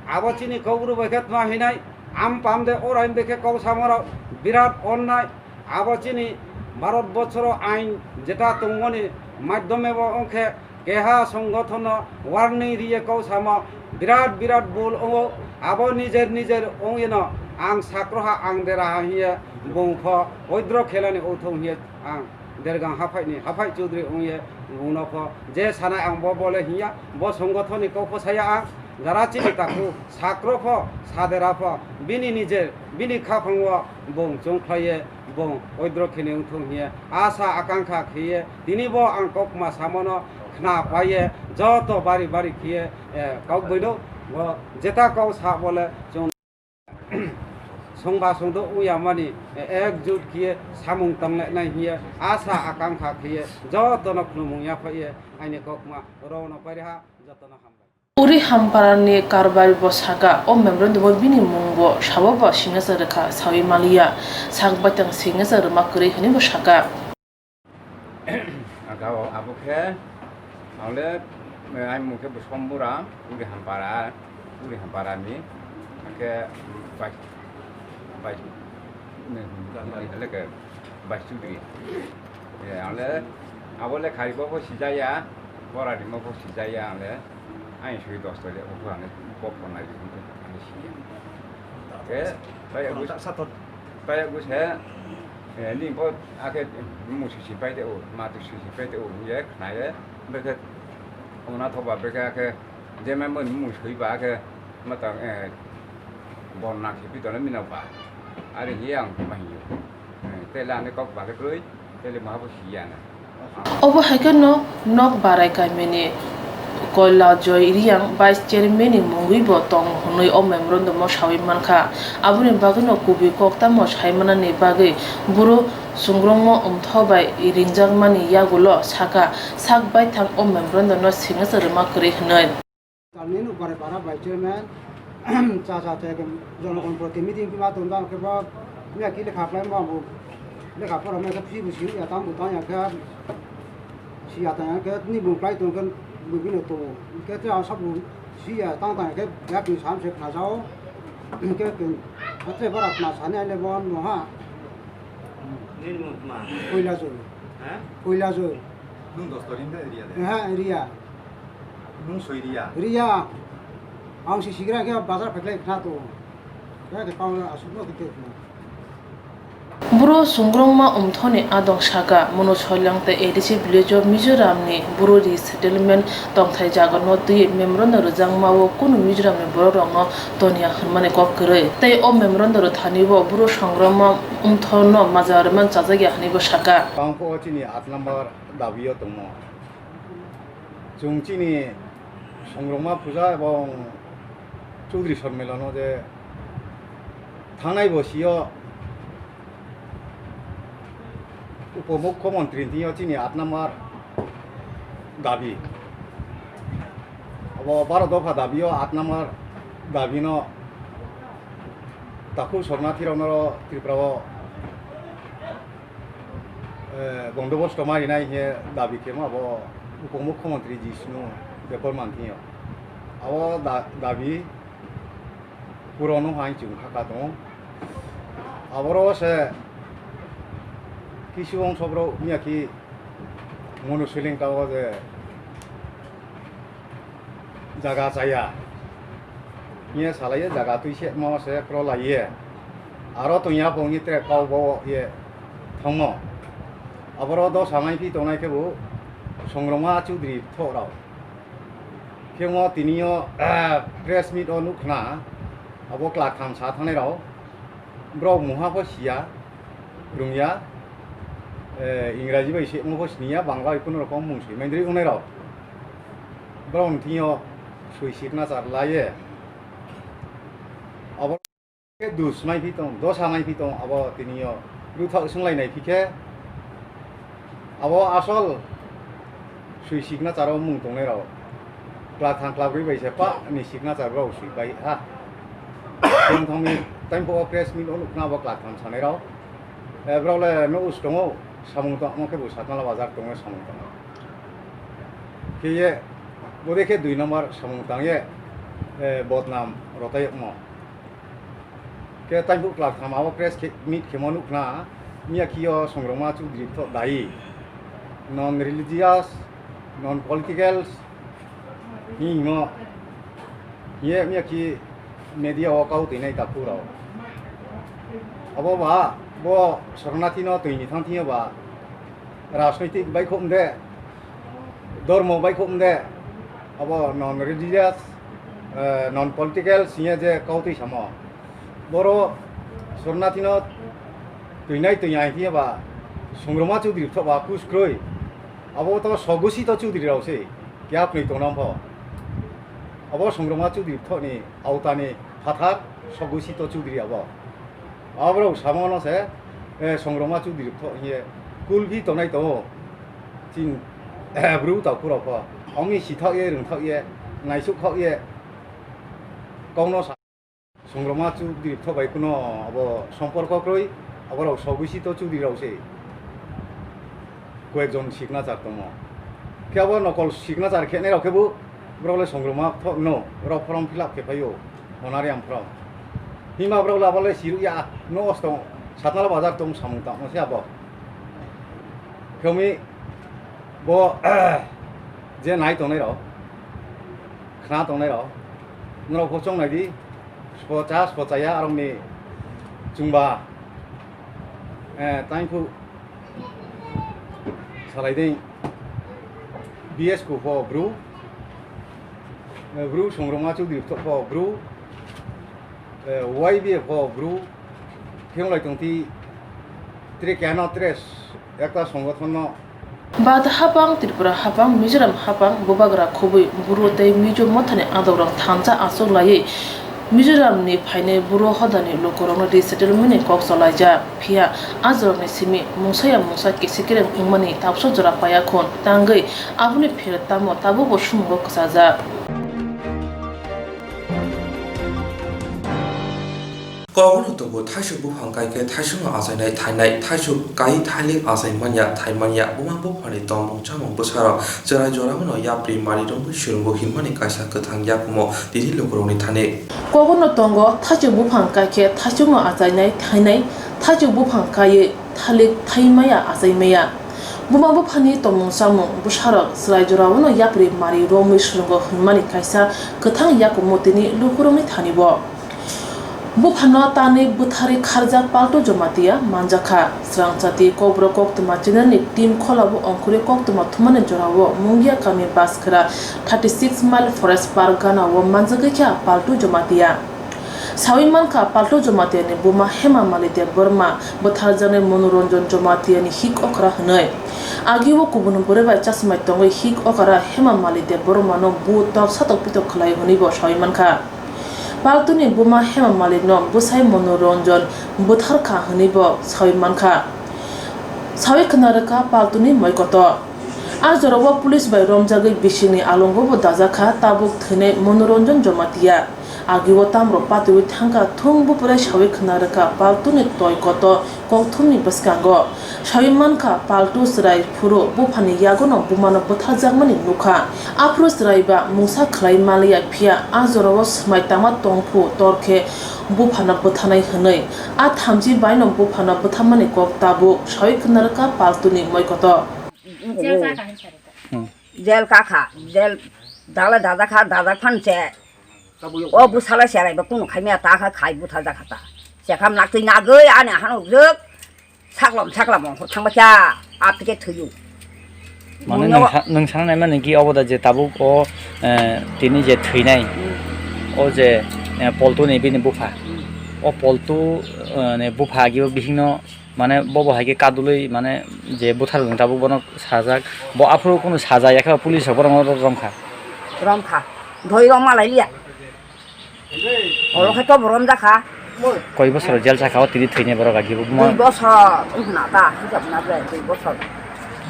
Abo chini kok bru bai khe tma hinai, am pam de orai de khe kok samoro birat onnai. Abo chini Bharat bochoro ain jeta tongmoni madhyome bo ongkhe keha songothono warning riye kok samo birat birat bul ongo. Abo nijer nijer ongyeno ang sakroha ang deraha hiye bongpho oidro khelani othong hiye ang dergang haphaini haphai Chaudhary ongye bongno pho je sanai ang bo bole hiya bo songothoni kok pho saya ang jara chini taku sakro pho sadera pho bini nijer bini khaphango bong chongkhlaiye bong oidro khini wngthung hiye asa akangkha khiye tini bo ang kokma samono khna paiye joto bari bari khiye, eh, kok boino bo jeta kok sa bole chwng songba songdo uyamani ekjut khiye samung tanglainai hiye asa akangkha khiye jotono khulumung yaphaiye aini kokma rono pairiha jotono hambai. Uri Hamparani Karbari bo saka, o memorandum o bini mung bo sabo bo signature rwkha sawi maliya, sak baitang signature rwma kwrwi hwnwi bo saka. Aga o abo khe, ang le, eh, ani mung khe Bwswmbura, Uri Hampara, Uri Hampara ni, hake, bai, bai, ne, ne, ne, ke, bai Chaudhary. Eh, ang le, abo le khari bo bo sijaya, bora rimo bo sijaya, ang le, ani sui dos tole, o ang le, bo phone nai, ang le siya. Ke, bai, Uri, bai, Uri se, Eh, ni bo akhe mung sui sui pai de o, mati sui sui pai de o, ye khna ye, beke ona thoba beke akhe je mai mo mung sui ba akhe mata, eh, bon na khibi dona mina ba. Ari hi ang ma hiyo. Eh, tele ane kok ba khe kroi, tele ma bo siya na. Obo hai kheno nok barai kamini Koila Joy Reang vice chairman ni mungwi bo tong hwnwi o memorandum o sawi mankha. Aboni bagwino kubui kok tamo saimanani bagwi buro sungrungmo umtho bai ringjakmani yagulo saka sak baithang o memorandum no signature rwma kwrwi hwnwi. Talnini bare bara bai chairman, cha cha te jonogon protinidhi wngma tongda khe bo mia ki lekha khlai ma bo lekha pora ma khe phi bo si ya tam bo tang ya khe si ya tang ya khe ni bo klai tong khe bo bino to khe te asa bo si ya tang tang khe ya pi sam se khna jao khe khe atre bara khna sani ale bo no ha. Nini mung tma? Koila Joy. Ha? Koila Joy. Nung dos torin de area de? Ha, area. Mung soi ria? Ria. Ang si sigra khe bazar phaklai khna to. Khe khe pauna asuk no khe khna. Buro sungrungma umthoni adong saka, Monu Soilang tei A D C village o Mizoram ni buro resettlement tongthai jaga no twi memorandum rwjakma o kunu Mizoram ni borok rok no toniya hwnmani kok kwrwi. Tei o memorandum rwthani bo buro sungrungma umthono majra rwmani chajakya hwnwi bo saka. Tangkho o chini aat number dabi o tongmo. Chwng chini songrokma puja ebong Chaudhary Sonmilon o je thangnai bo sio Upomukhyamantri ni thing yo chini aat number dabi. Abo baro dopha dabi o aat number dabi no takhuk sornathi rok no Tripura o eh, bondobosto ma rinai hiye dabi khemo abo Upomukhyamantri Jishnu Debbarma ni thing yo. Abo da-, dabi puron wng hai chwng kha kha tongo. Aboro se kisu ongso borok miya khi Monu Soilang ta o je jaga chaya. Hiya salaiye jaga twi se ma se kro laiye. Aro tongya pongni tre kau bo ye thangmo. Aboro do samai phi tongnai khe bo songroma Chaudhary thok rao. Khe mo tini o, ah, press meet o nuk khna abo kla tham sa thangnai rao. Borok muha pho siya, rungya. Eh, Ingraji bai se wngkha siniya, Bangla bai kuno rokom mung swi maindri wngnai rok. Borok ni thing yo swi signature lai ye. Abo khe dus mai phi tong, dosa mai phi tong, abo tini yo ruthok swng lai nai phi khe. Abo asol swi signature o mung tongnai rok. Kwlathang kwlabrwi bai se pa ni signature borok swi pai ha. Tong thong ni time pho press meet o nukna abo kwlathang sanai rok. Eh, borok le no us tongo, samung tongmo khe bo Satnala bazar tongo samung tongo. Khe ye, bo de khe dui number samung tang ye, eh, bodnam rotai mo. Khe taibuk kwlatham abo press khe meet khemo nukna, miya khiyo Songrongma Chudri tho dai. Non religious, non political, himo. Ye miya khi media o kau twi nai takhuk rok. Abo ba, bo Sornathi no twi ni thang thing yo ba, rajnoitik bai khum de, dormo bai khum de, abo non religious, eh, non political sing ye je kau twi samo. Boro Sornathi no twi nai twi ai thing yo ba, Songrongma Chudri tho ba kus kroi. Abo to sogusi to Chudri rok se, kya phnwi tong nam pho. Abo Songrongma Chudri tho ni autani phathar sogusi to Chudri abo. Aborok samano se, eh, Songrongma Chudri tho hiye kulbi tonai tongo. Chin, eh, bru tau kurok pho. Ongni sithok ye, rwngthok ye, naisuk khok ye. Kongno sa-, Songrongma Chudri tho bai kuno abo somporko kroi, aborok sogusi to Chudri rok se. Koyekjon signature tongo. Khe abo nokol signature khenai rok khe bo, borok le Songrongma tho no, borok form fill up khe phaio, honariam form. Hima borok le abo le siruk ya, no ostong, Satnala bazar tong samung tangmo se abo. Khe wngwi bo, je nai tongnai rok, khna tongnai rok, norok bo chong nai di, spo cha, spo cha ya, arokni chwngba, eh, tangkhu. Salai dei, B S K pho bru, eh, bru Songrongma Chudri pho bru, eh, Y B F pho bru, khe wng lai tong ti, tre keno tre ekta songothon no. Bad hapang, Tripura hapang, Mizoram hapang, bubagra khubui Bru tei Mizo mothani adongrok thansa achuk laiwi Mizoramni phainai Bru hodani lukurokno resettlement ni kok chalaijak. Phiya a jorani simi mungsaya mungsa kisi kereng wngmani tabuksa jora paiya khun tangwi aboni pherep tamo tabukbo sumungo kwchajak. Kokborok tongo, thaisuk buphang kai khe thaisukno achainai thainai, thaisuk kai thailik achai manya thai manya, buma buphani tongmung chamung bwsarok chwrai jorao no yapri mari romwi swrwngo hinmani kaisa kwthang yakumo tini lukurokni thani. Kokborok tongo, thaisuk buphang kai khe thaisukno achainai thainai, thaisuk buphang kaiwi thalik thai maya achai maya. Buma buphani tongmung chamung bwsarok chwrai jorao no yapri mari romwi swrwngo hinmani kaisa kwthang yakumo tini lukurokni thani bo. Buphano tanwi bwtharwi kharjak Paltu Jamatia manjakha. Srangchati Kokborok Koktwma channel ni team kholabo ongkhorwi koktwma thumani jorao Mungia kami Baskra thirty six mile forest park ganao manjagwi kha Paltu Jamatia. Sawi mankha Paltu Jamatia ni buma Hema Mali Debbarma bwtharjaknai Monoranjan Jamatia ni hik okra hwnwi. Agio kubun bwrwi bai chasmai tongwi hik okra Hema Mali Debbarma no bu tok satok pitok khlai hwnwi bo sawi mankha. Paltuni buma Hema Malikno bwsai Monoranjan bwtharkha hwnwi bo sawi mankha. Sawi khna rwkha Paltuni moikoto. A jorao police bai romjagwi bisingni alongo bo dajakha tabuk thwinai Monoranjan Jamatia. Agio tamrok patwi thangkha thung bupre sawi khna rwkha Paltuni toi koto kokthumni bwskango. Sawi mankha, Paltu chwrai phuru buphani yagono bumano bwtharjakmani nukha. Aphuru chwrai ba mungsa khlai manliya, phiya a jorao swmai tangma tongphu torkhe buphano bwtharnai hwnwi. A thamchi baino buphano bwtharmani kok tabuk sawi khna rwkha Paltuni moikoto. Hmm. Jel kakha, jel dala dada kha, dada phan se. O bwsala serai ba kunu khaimya ta kha khai bwtharjakha ta. Sekham naktwi nagwi ani hano jwk. Saklam saklam ongkhor thangba kha, aphi khe thwiyo. Mane nwng sa-, nwng sana naimani ki obo da je tabuk o, eh, tini je thwinai, hmm, o je, eh, Poltu ni bini bupha. Hmm. O Poltu, eh, ni bupha agi o bihikno Mane bobo hai khe kadulwi mane je buthar tabuk bono sajak, bo aphuru kunu saja ya khe police rok bono romkha. Romkha. Doi roma lai liya. Oro khe to borom jakha. Koi bosor jel sakha o tini thwini borok agi bo. Dui bosor wngkha na ta, hisab na ble dui bosor.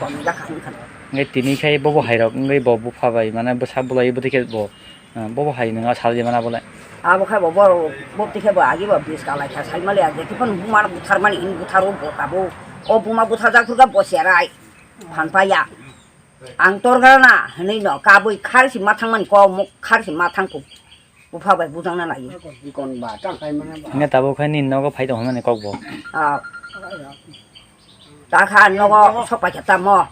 Borom jakha wngkha. Nge tini khai bobo hai rok nge bo bupha bai mane bwsa bulai bwtwi khe bo. Ah, bobo hai nwnga sal di mana bole. Abo khai bo bor bopti khe bo agi bo bis kalai kha sai mali agi tipon bumar buthar mani in buthar o bo tabo. O buma buthar jak phurga bo serai. Phan pa ya. Ang tor gara na hinui no kabui khar si ma thang mani ko muk khar si ma thang ku. Bupha bai bujang na nai. Nge tabo khai ni nogo phai tong mani kok bo. Ah. Ta kha nogo sok pai kha tamo.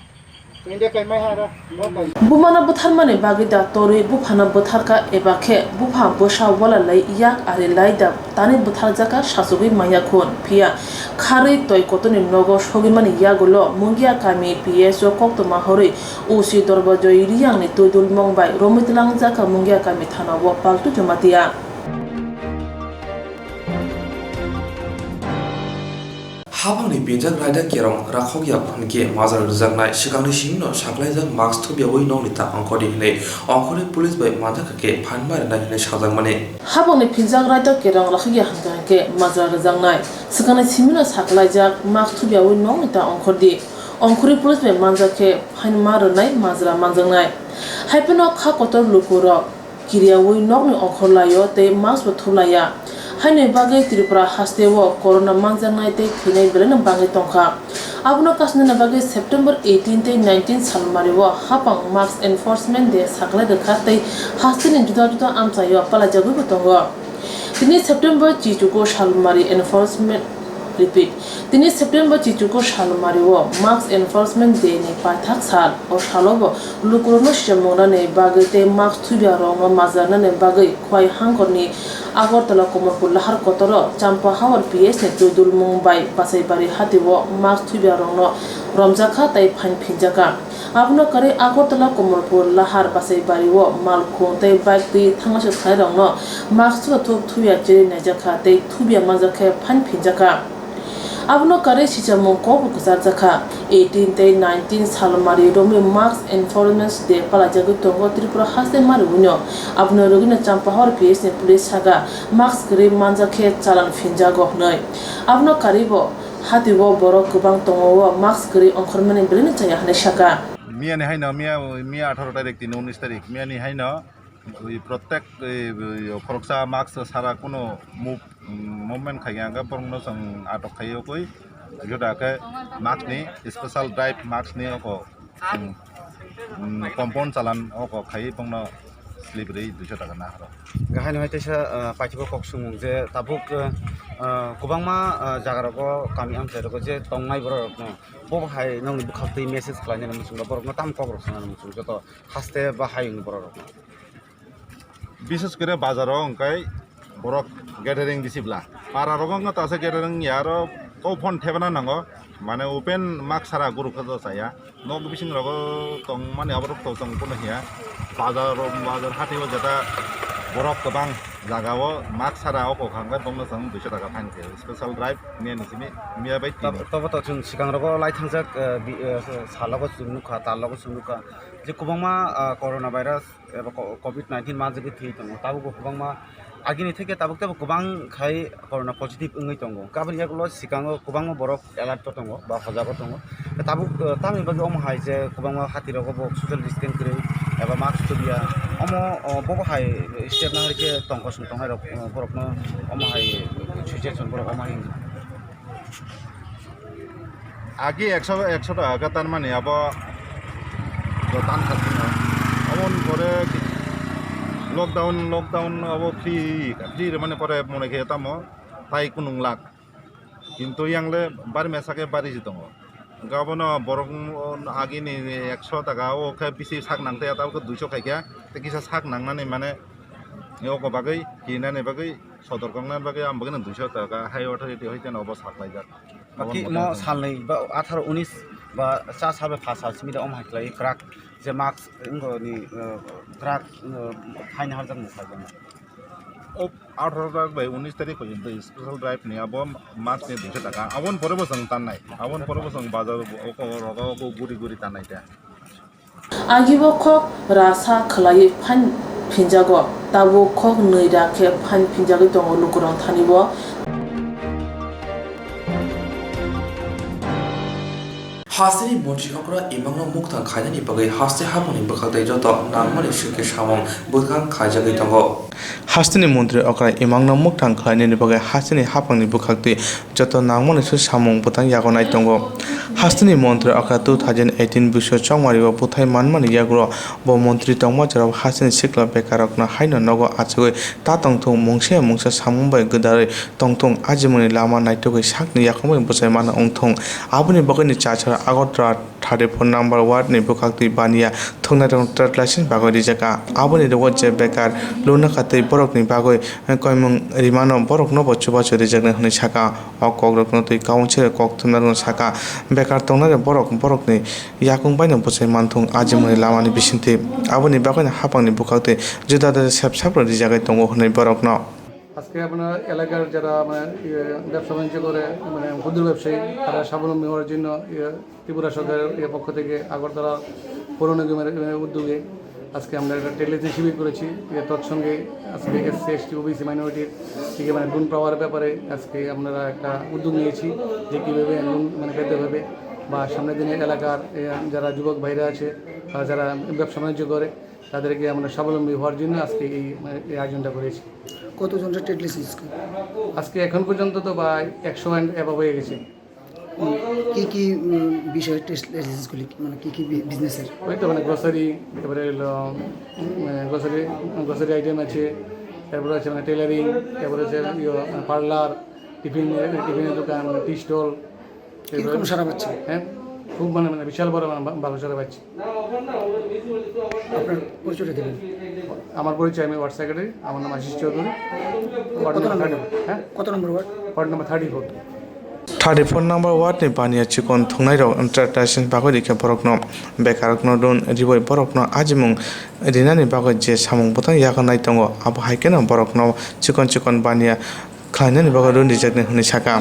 Bumano butharmani bagwi da torwi buphano butharkha eba khe bupha bwsa wala lai yak ari lai da tani butharjakha sachugwi manya khun. Phiya kharwi toi kotorni nogo sogwimani yagulo Mungia kami P S o koktwma horwi O C Dorbajoy Riyangni twi dulmung bai romwi twlangjakha Mungia kami thanao Paltu Jamatia. Habangni pinjak raida kerong rakhokya hwnkhe majra rwjaknai, swkangni simino saklaijak mask thubiyaui nokni ta ongkhordi hwnwi ongkhorwi police bai manjakha khe phan ma rwnai hwnwi sajakmani. Habangni pinjak raida kerong rakhokya hwnkhe majra rwjaknai, swkangni simino saklaijak mask thubiyaui nokni ta ongkhordi, ongkhorwi police bai manjak khe phan ma rwnai majra manjaknai. Haiphano kha kotor lukurok kiriyaui nokni ongkhorlaio tei mask bo thublaiya. Haini bagwi Tripura hasteo corona manjaknai tei thwinai belaino bangwi tongkha. Abono kasnina bagwi September eighteen tei nineteen salmario hapang Mask Enforcement Day saklai rwkha tei hasteni juda juda amchaio palaijagwibo tongo. Tini September chichugo salmari enforcement Repeat, tini September chichugo salmario Mask Enforcement Day ni paithak sal. O salo bo lukurokno sichamungrani bagwi tei mask thubiya rokno majranani bagwi Khwai hangkorni Agartala Komorpur Lahar kotoro Champa Hawar P S ni twi dulmung bai Basaibari hatio mask thubiya rokno romjakha tei phan phinjakha. Abono karwi Agartala Komorpur Lahar Basaibario malkhung tei bike twi thangnaisuk khlairokno mask thuthok thubiya cherwi naijakha tei thubiya manjakhe phan phinjakha. Abono karwi sichamung kokbo kwcharjakha. Eighteen tei nineteen salmari romwi Mask Enforcement Day palaijagwi tongo Tripura haste mariwino. Abono rwgwino Champahor P S ni police saka mask kwrwi manjakhe challan phinjago hwnwi. Abono karwibo hatio borok kwbang tongo o mask kwrwi ongkhormani belaino chaya hwnwi saka. Miyani haino, miya, miya atharo tarik, tini unis tarik, miyani haino, ui, protek, ui, ui, khoroksa mask sara kuno move, mm, movement khaikha hwnkhe borokno chwng atok khaiwi duiso taka khe mask ni special drive, mask ni oko, mm, mm, compound challan oko khaiwi bongno slip rwi duiso taka nahoro. Gahini hai teisa, ah, paithago kok sumung je tabuk, ah, ah, kwbangma, ah, jaga rogo kami amchai rogo je tongnai borok rokno bo hai nokni bwkhak twi message khlainani muchungo borokno tamo kok rok sanani muchungo joto haste ba hayungni borok rokno. Bises kore bazar o hwnkhe borok gathering bisi bla. Para rogo wngkha tasa gathering ya aro kou phone thebana nango. Mane open mask sara guruk khe chaya. Nok bising rogo tongmani aborok to tong pono hiya. Bazar o, bazar hati o jeta borok kwbang jaga o mask sara o kokha hwnkhe bongno chwng duiso taka fine khe. Special drive niya ni simi miya bai tini. Tobo to chwng swkang rogo lai thangjak, eh, bi-, eh, salogo chwng nukha, talogo chwng nukha. Je kwbangma, ah, corona virus eba co-, covid nineteen manjagwi thwi tongo. Tabukbo kwbangma agini theke tabuk teibo kwbang khai corona positive wngwi tongo. Aboni yagulo swkango kwbangma borok alert o tongo ba hojago tongo. Tabuk, ah, tamoni bagwi omo hai je kwbangma hati rogo bo social distance kwrwi eba mask tuliya. Omo, oh, bobo hai step nahar khe tongkosong tongnai rok, oh, borokno omo hai situation borok omo hai wngkha. Agi ekso, ekso taka khe tanmani abo tan kha sino. Aboni pore lockdown, lockdown abo free, free rwmani pore mone khe tamo tai kunung lak. Kintu yang le bari mesa khe bari se tongo. Hwnkhe abono borok agini ekso taka o khe bisi sak nang tei abo khe duiso khai khe tei kisa sak nangnani mane oko bagwi kinani bagwi sodor koknani bagwi ang bagwino duiso taka high authority hoite no obo sak laijak. Baki omo salnwi ba atharo unis ba cha sal bai pha sal simi de omo hai khlai kwrak je mask wngkha ni, eh, kwrak, eh, phaina harjak mung khlai. O atharo tarik bai unis tarik porjonto special drive ni abo mas ni duisho taka. Aboni pore bo chwng tannai. Aboni pore bo chwng bazar o rogo bo guri guri tannai ta. Agibo kok rasa khwlaiwi phan phinjago, tabuk kok nwi da khe phan phinjagwi tongo lukurok thani bo. Hasteni montri okra imangno mukthang khainani bagwi haste haphangni bwkhak tei joto nangmani swkhe samung bwkhak khaijagwi tongo. Hasteni montri okra imangno mukthang khlainani bagwi hasteni haphangni bwkhak tei joto nangmani swkhe samung bwthang yago nai tongo. Hasteni montri okra two thousand eighteen biswa chongmario bwthai manmani yagulo bo montri tongma jorao hasteni sikla bekarrokno haino nogo achugwi ta tongthung mungsa mungsa samung bai gwdalwi tongthung ajimungni lama naitugwi sakni yakungbai bwchai manna wngthung. Aboni bagwini chachara Agartala thirty-four number ward ni bwkhaktwi baniya thwngnairokno trade license bagwi rijak kha. Aboni rogo je bekar luna kha tei borokni bagwi koimung rimano borokno bo chubachu rijaknai hwnwi sakha. O kokrokno twi council kok thumnarokno sakha, bekar tongnai borok borokni yakung baino bwchai manthung ajimungni lamani bisingtwi. Aboni bagwino haphangni bwkhaktwi juda juda sep saprok rijagwi tongo hwnwi borokno. আজকে আপনার এলাকার যারা মানে ইয়ে ব্যবসা বাণিজ্য করে, মানে ক্ষুদ্র ব্যবসায়ী, তারা স্বাবলম্বী হওয়ার জন্য ইয়ে ত্রিপুরা সরকারের ইয়ে পক্ষ থেকে আগরতলা পৌর নিগমের ইয়ে উদ্যোগে আজকে আমরা একটা টেলিথি শিবির করেছি। ইয়ে তৎসঙ্গে আজকে এসসি, এসটি, ওবিসি মাইনরিটির দিকে মানে লোন পাওয়ার ব্যাপারে আজকে আমরা একটা উদ্যোগ নিয়েছি যে কীভাবে লোন মানে পেতে হবে বা সামনের দিনে এলাকার এ, যারা যুবক ভাইরা আছে বা যারা ব্যবসা বাণিজ্য করে তাদেরকে আমরা স্বাবলম্বী হওয়ার জন্য আজকে এই মানে এই আয়োজনটা করেছি। কতজনরা টেট লাইসেন্স? আজকে এখন পর্যন্ত তো প্রায় একশো অ্যান্ড অ্যাবাভ হয়ে গেছে। উম, কি কি, উম, বিষয়ে টেট লাইসেন্সগুলি, মানে কি কি বি-, বিজনেসের? ওই তো মানে গ্রোসারি, তারপরে হলো গ্রোসারি, গ্রোসারি আইটেম আছে, তারপরে আছে মানে টেলারিং, তারপরে আছে ইয়ে, পার্লার, টিফিন, টিফিনের দোকান, মানে টি স্টল। কিরকম সারা পাচ্ছে? হ্যাঁ, খুব মানে মানে বিশাল বড় মানে বা- ভালো সারা পাচ্ছে। আপনার পরিচয়টা দেবেন। আমার পরিচয়, আমি ওয়ার্ড সেক্রেটারি, আমার নাম আশিস চৌধুরী। ওয়ার্ড কত নম্বর নম্বর? থার্টি, হ্যাঁ, কত নম্বর ward? Ward number thirty four. Thirty four number ward ni baniya chikon thwngnairok entertainment bagwi rikhe borokno bekarrokno loan riwi borokno ajimung rinani bagwi je samung bwthang yakarnai tongo, abo hai kheno borokno chikon chikon baniya khlainani bagwi loan rijaknai hwnwi sakha.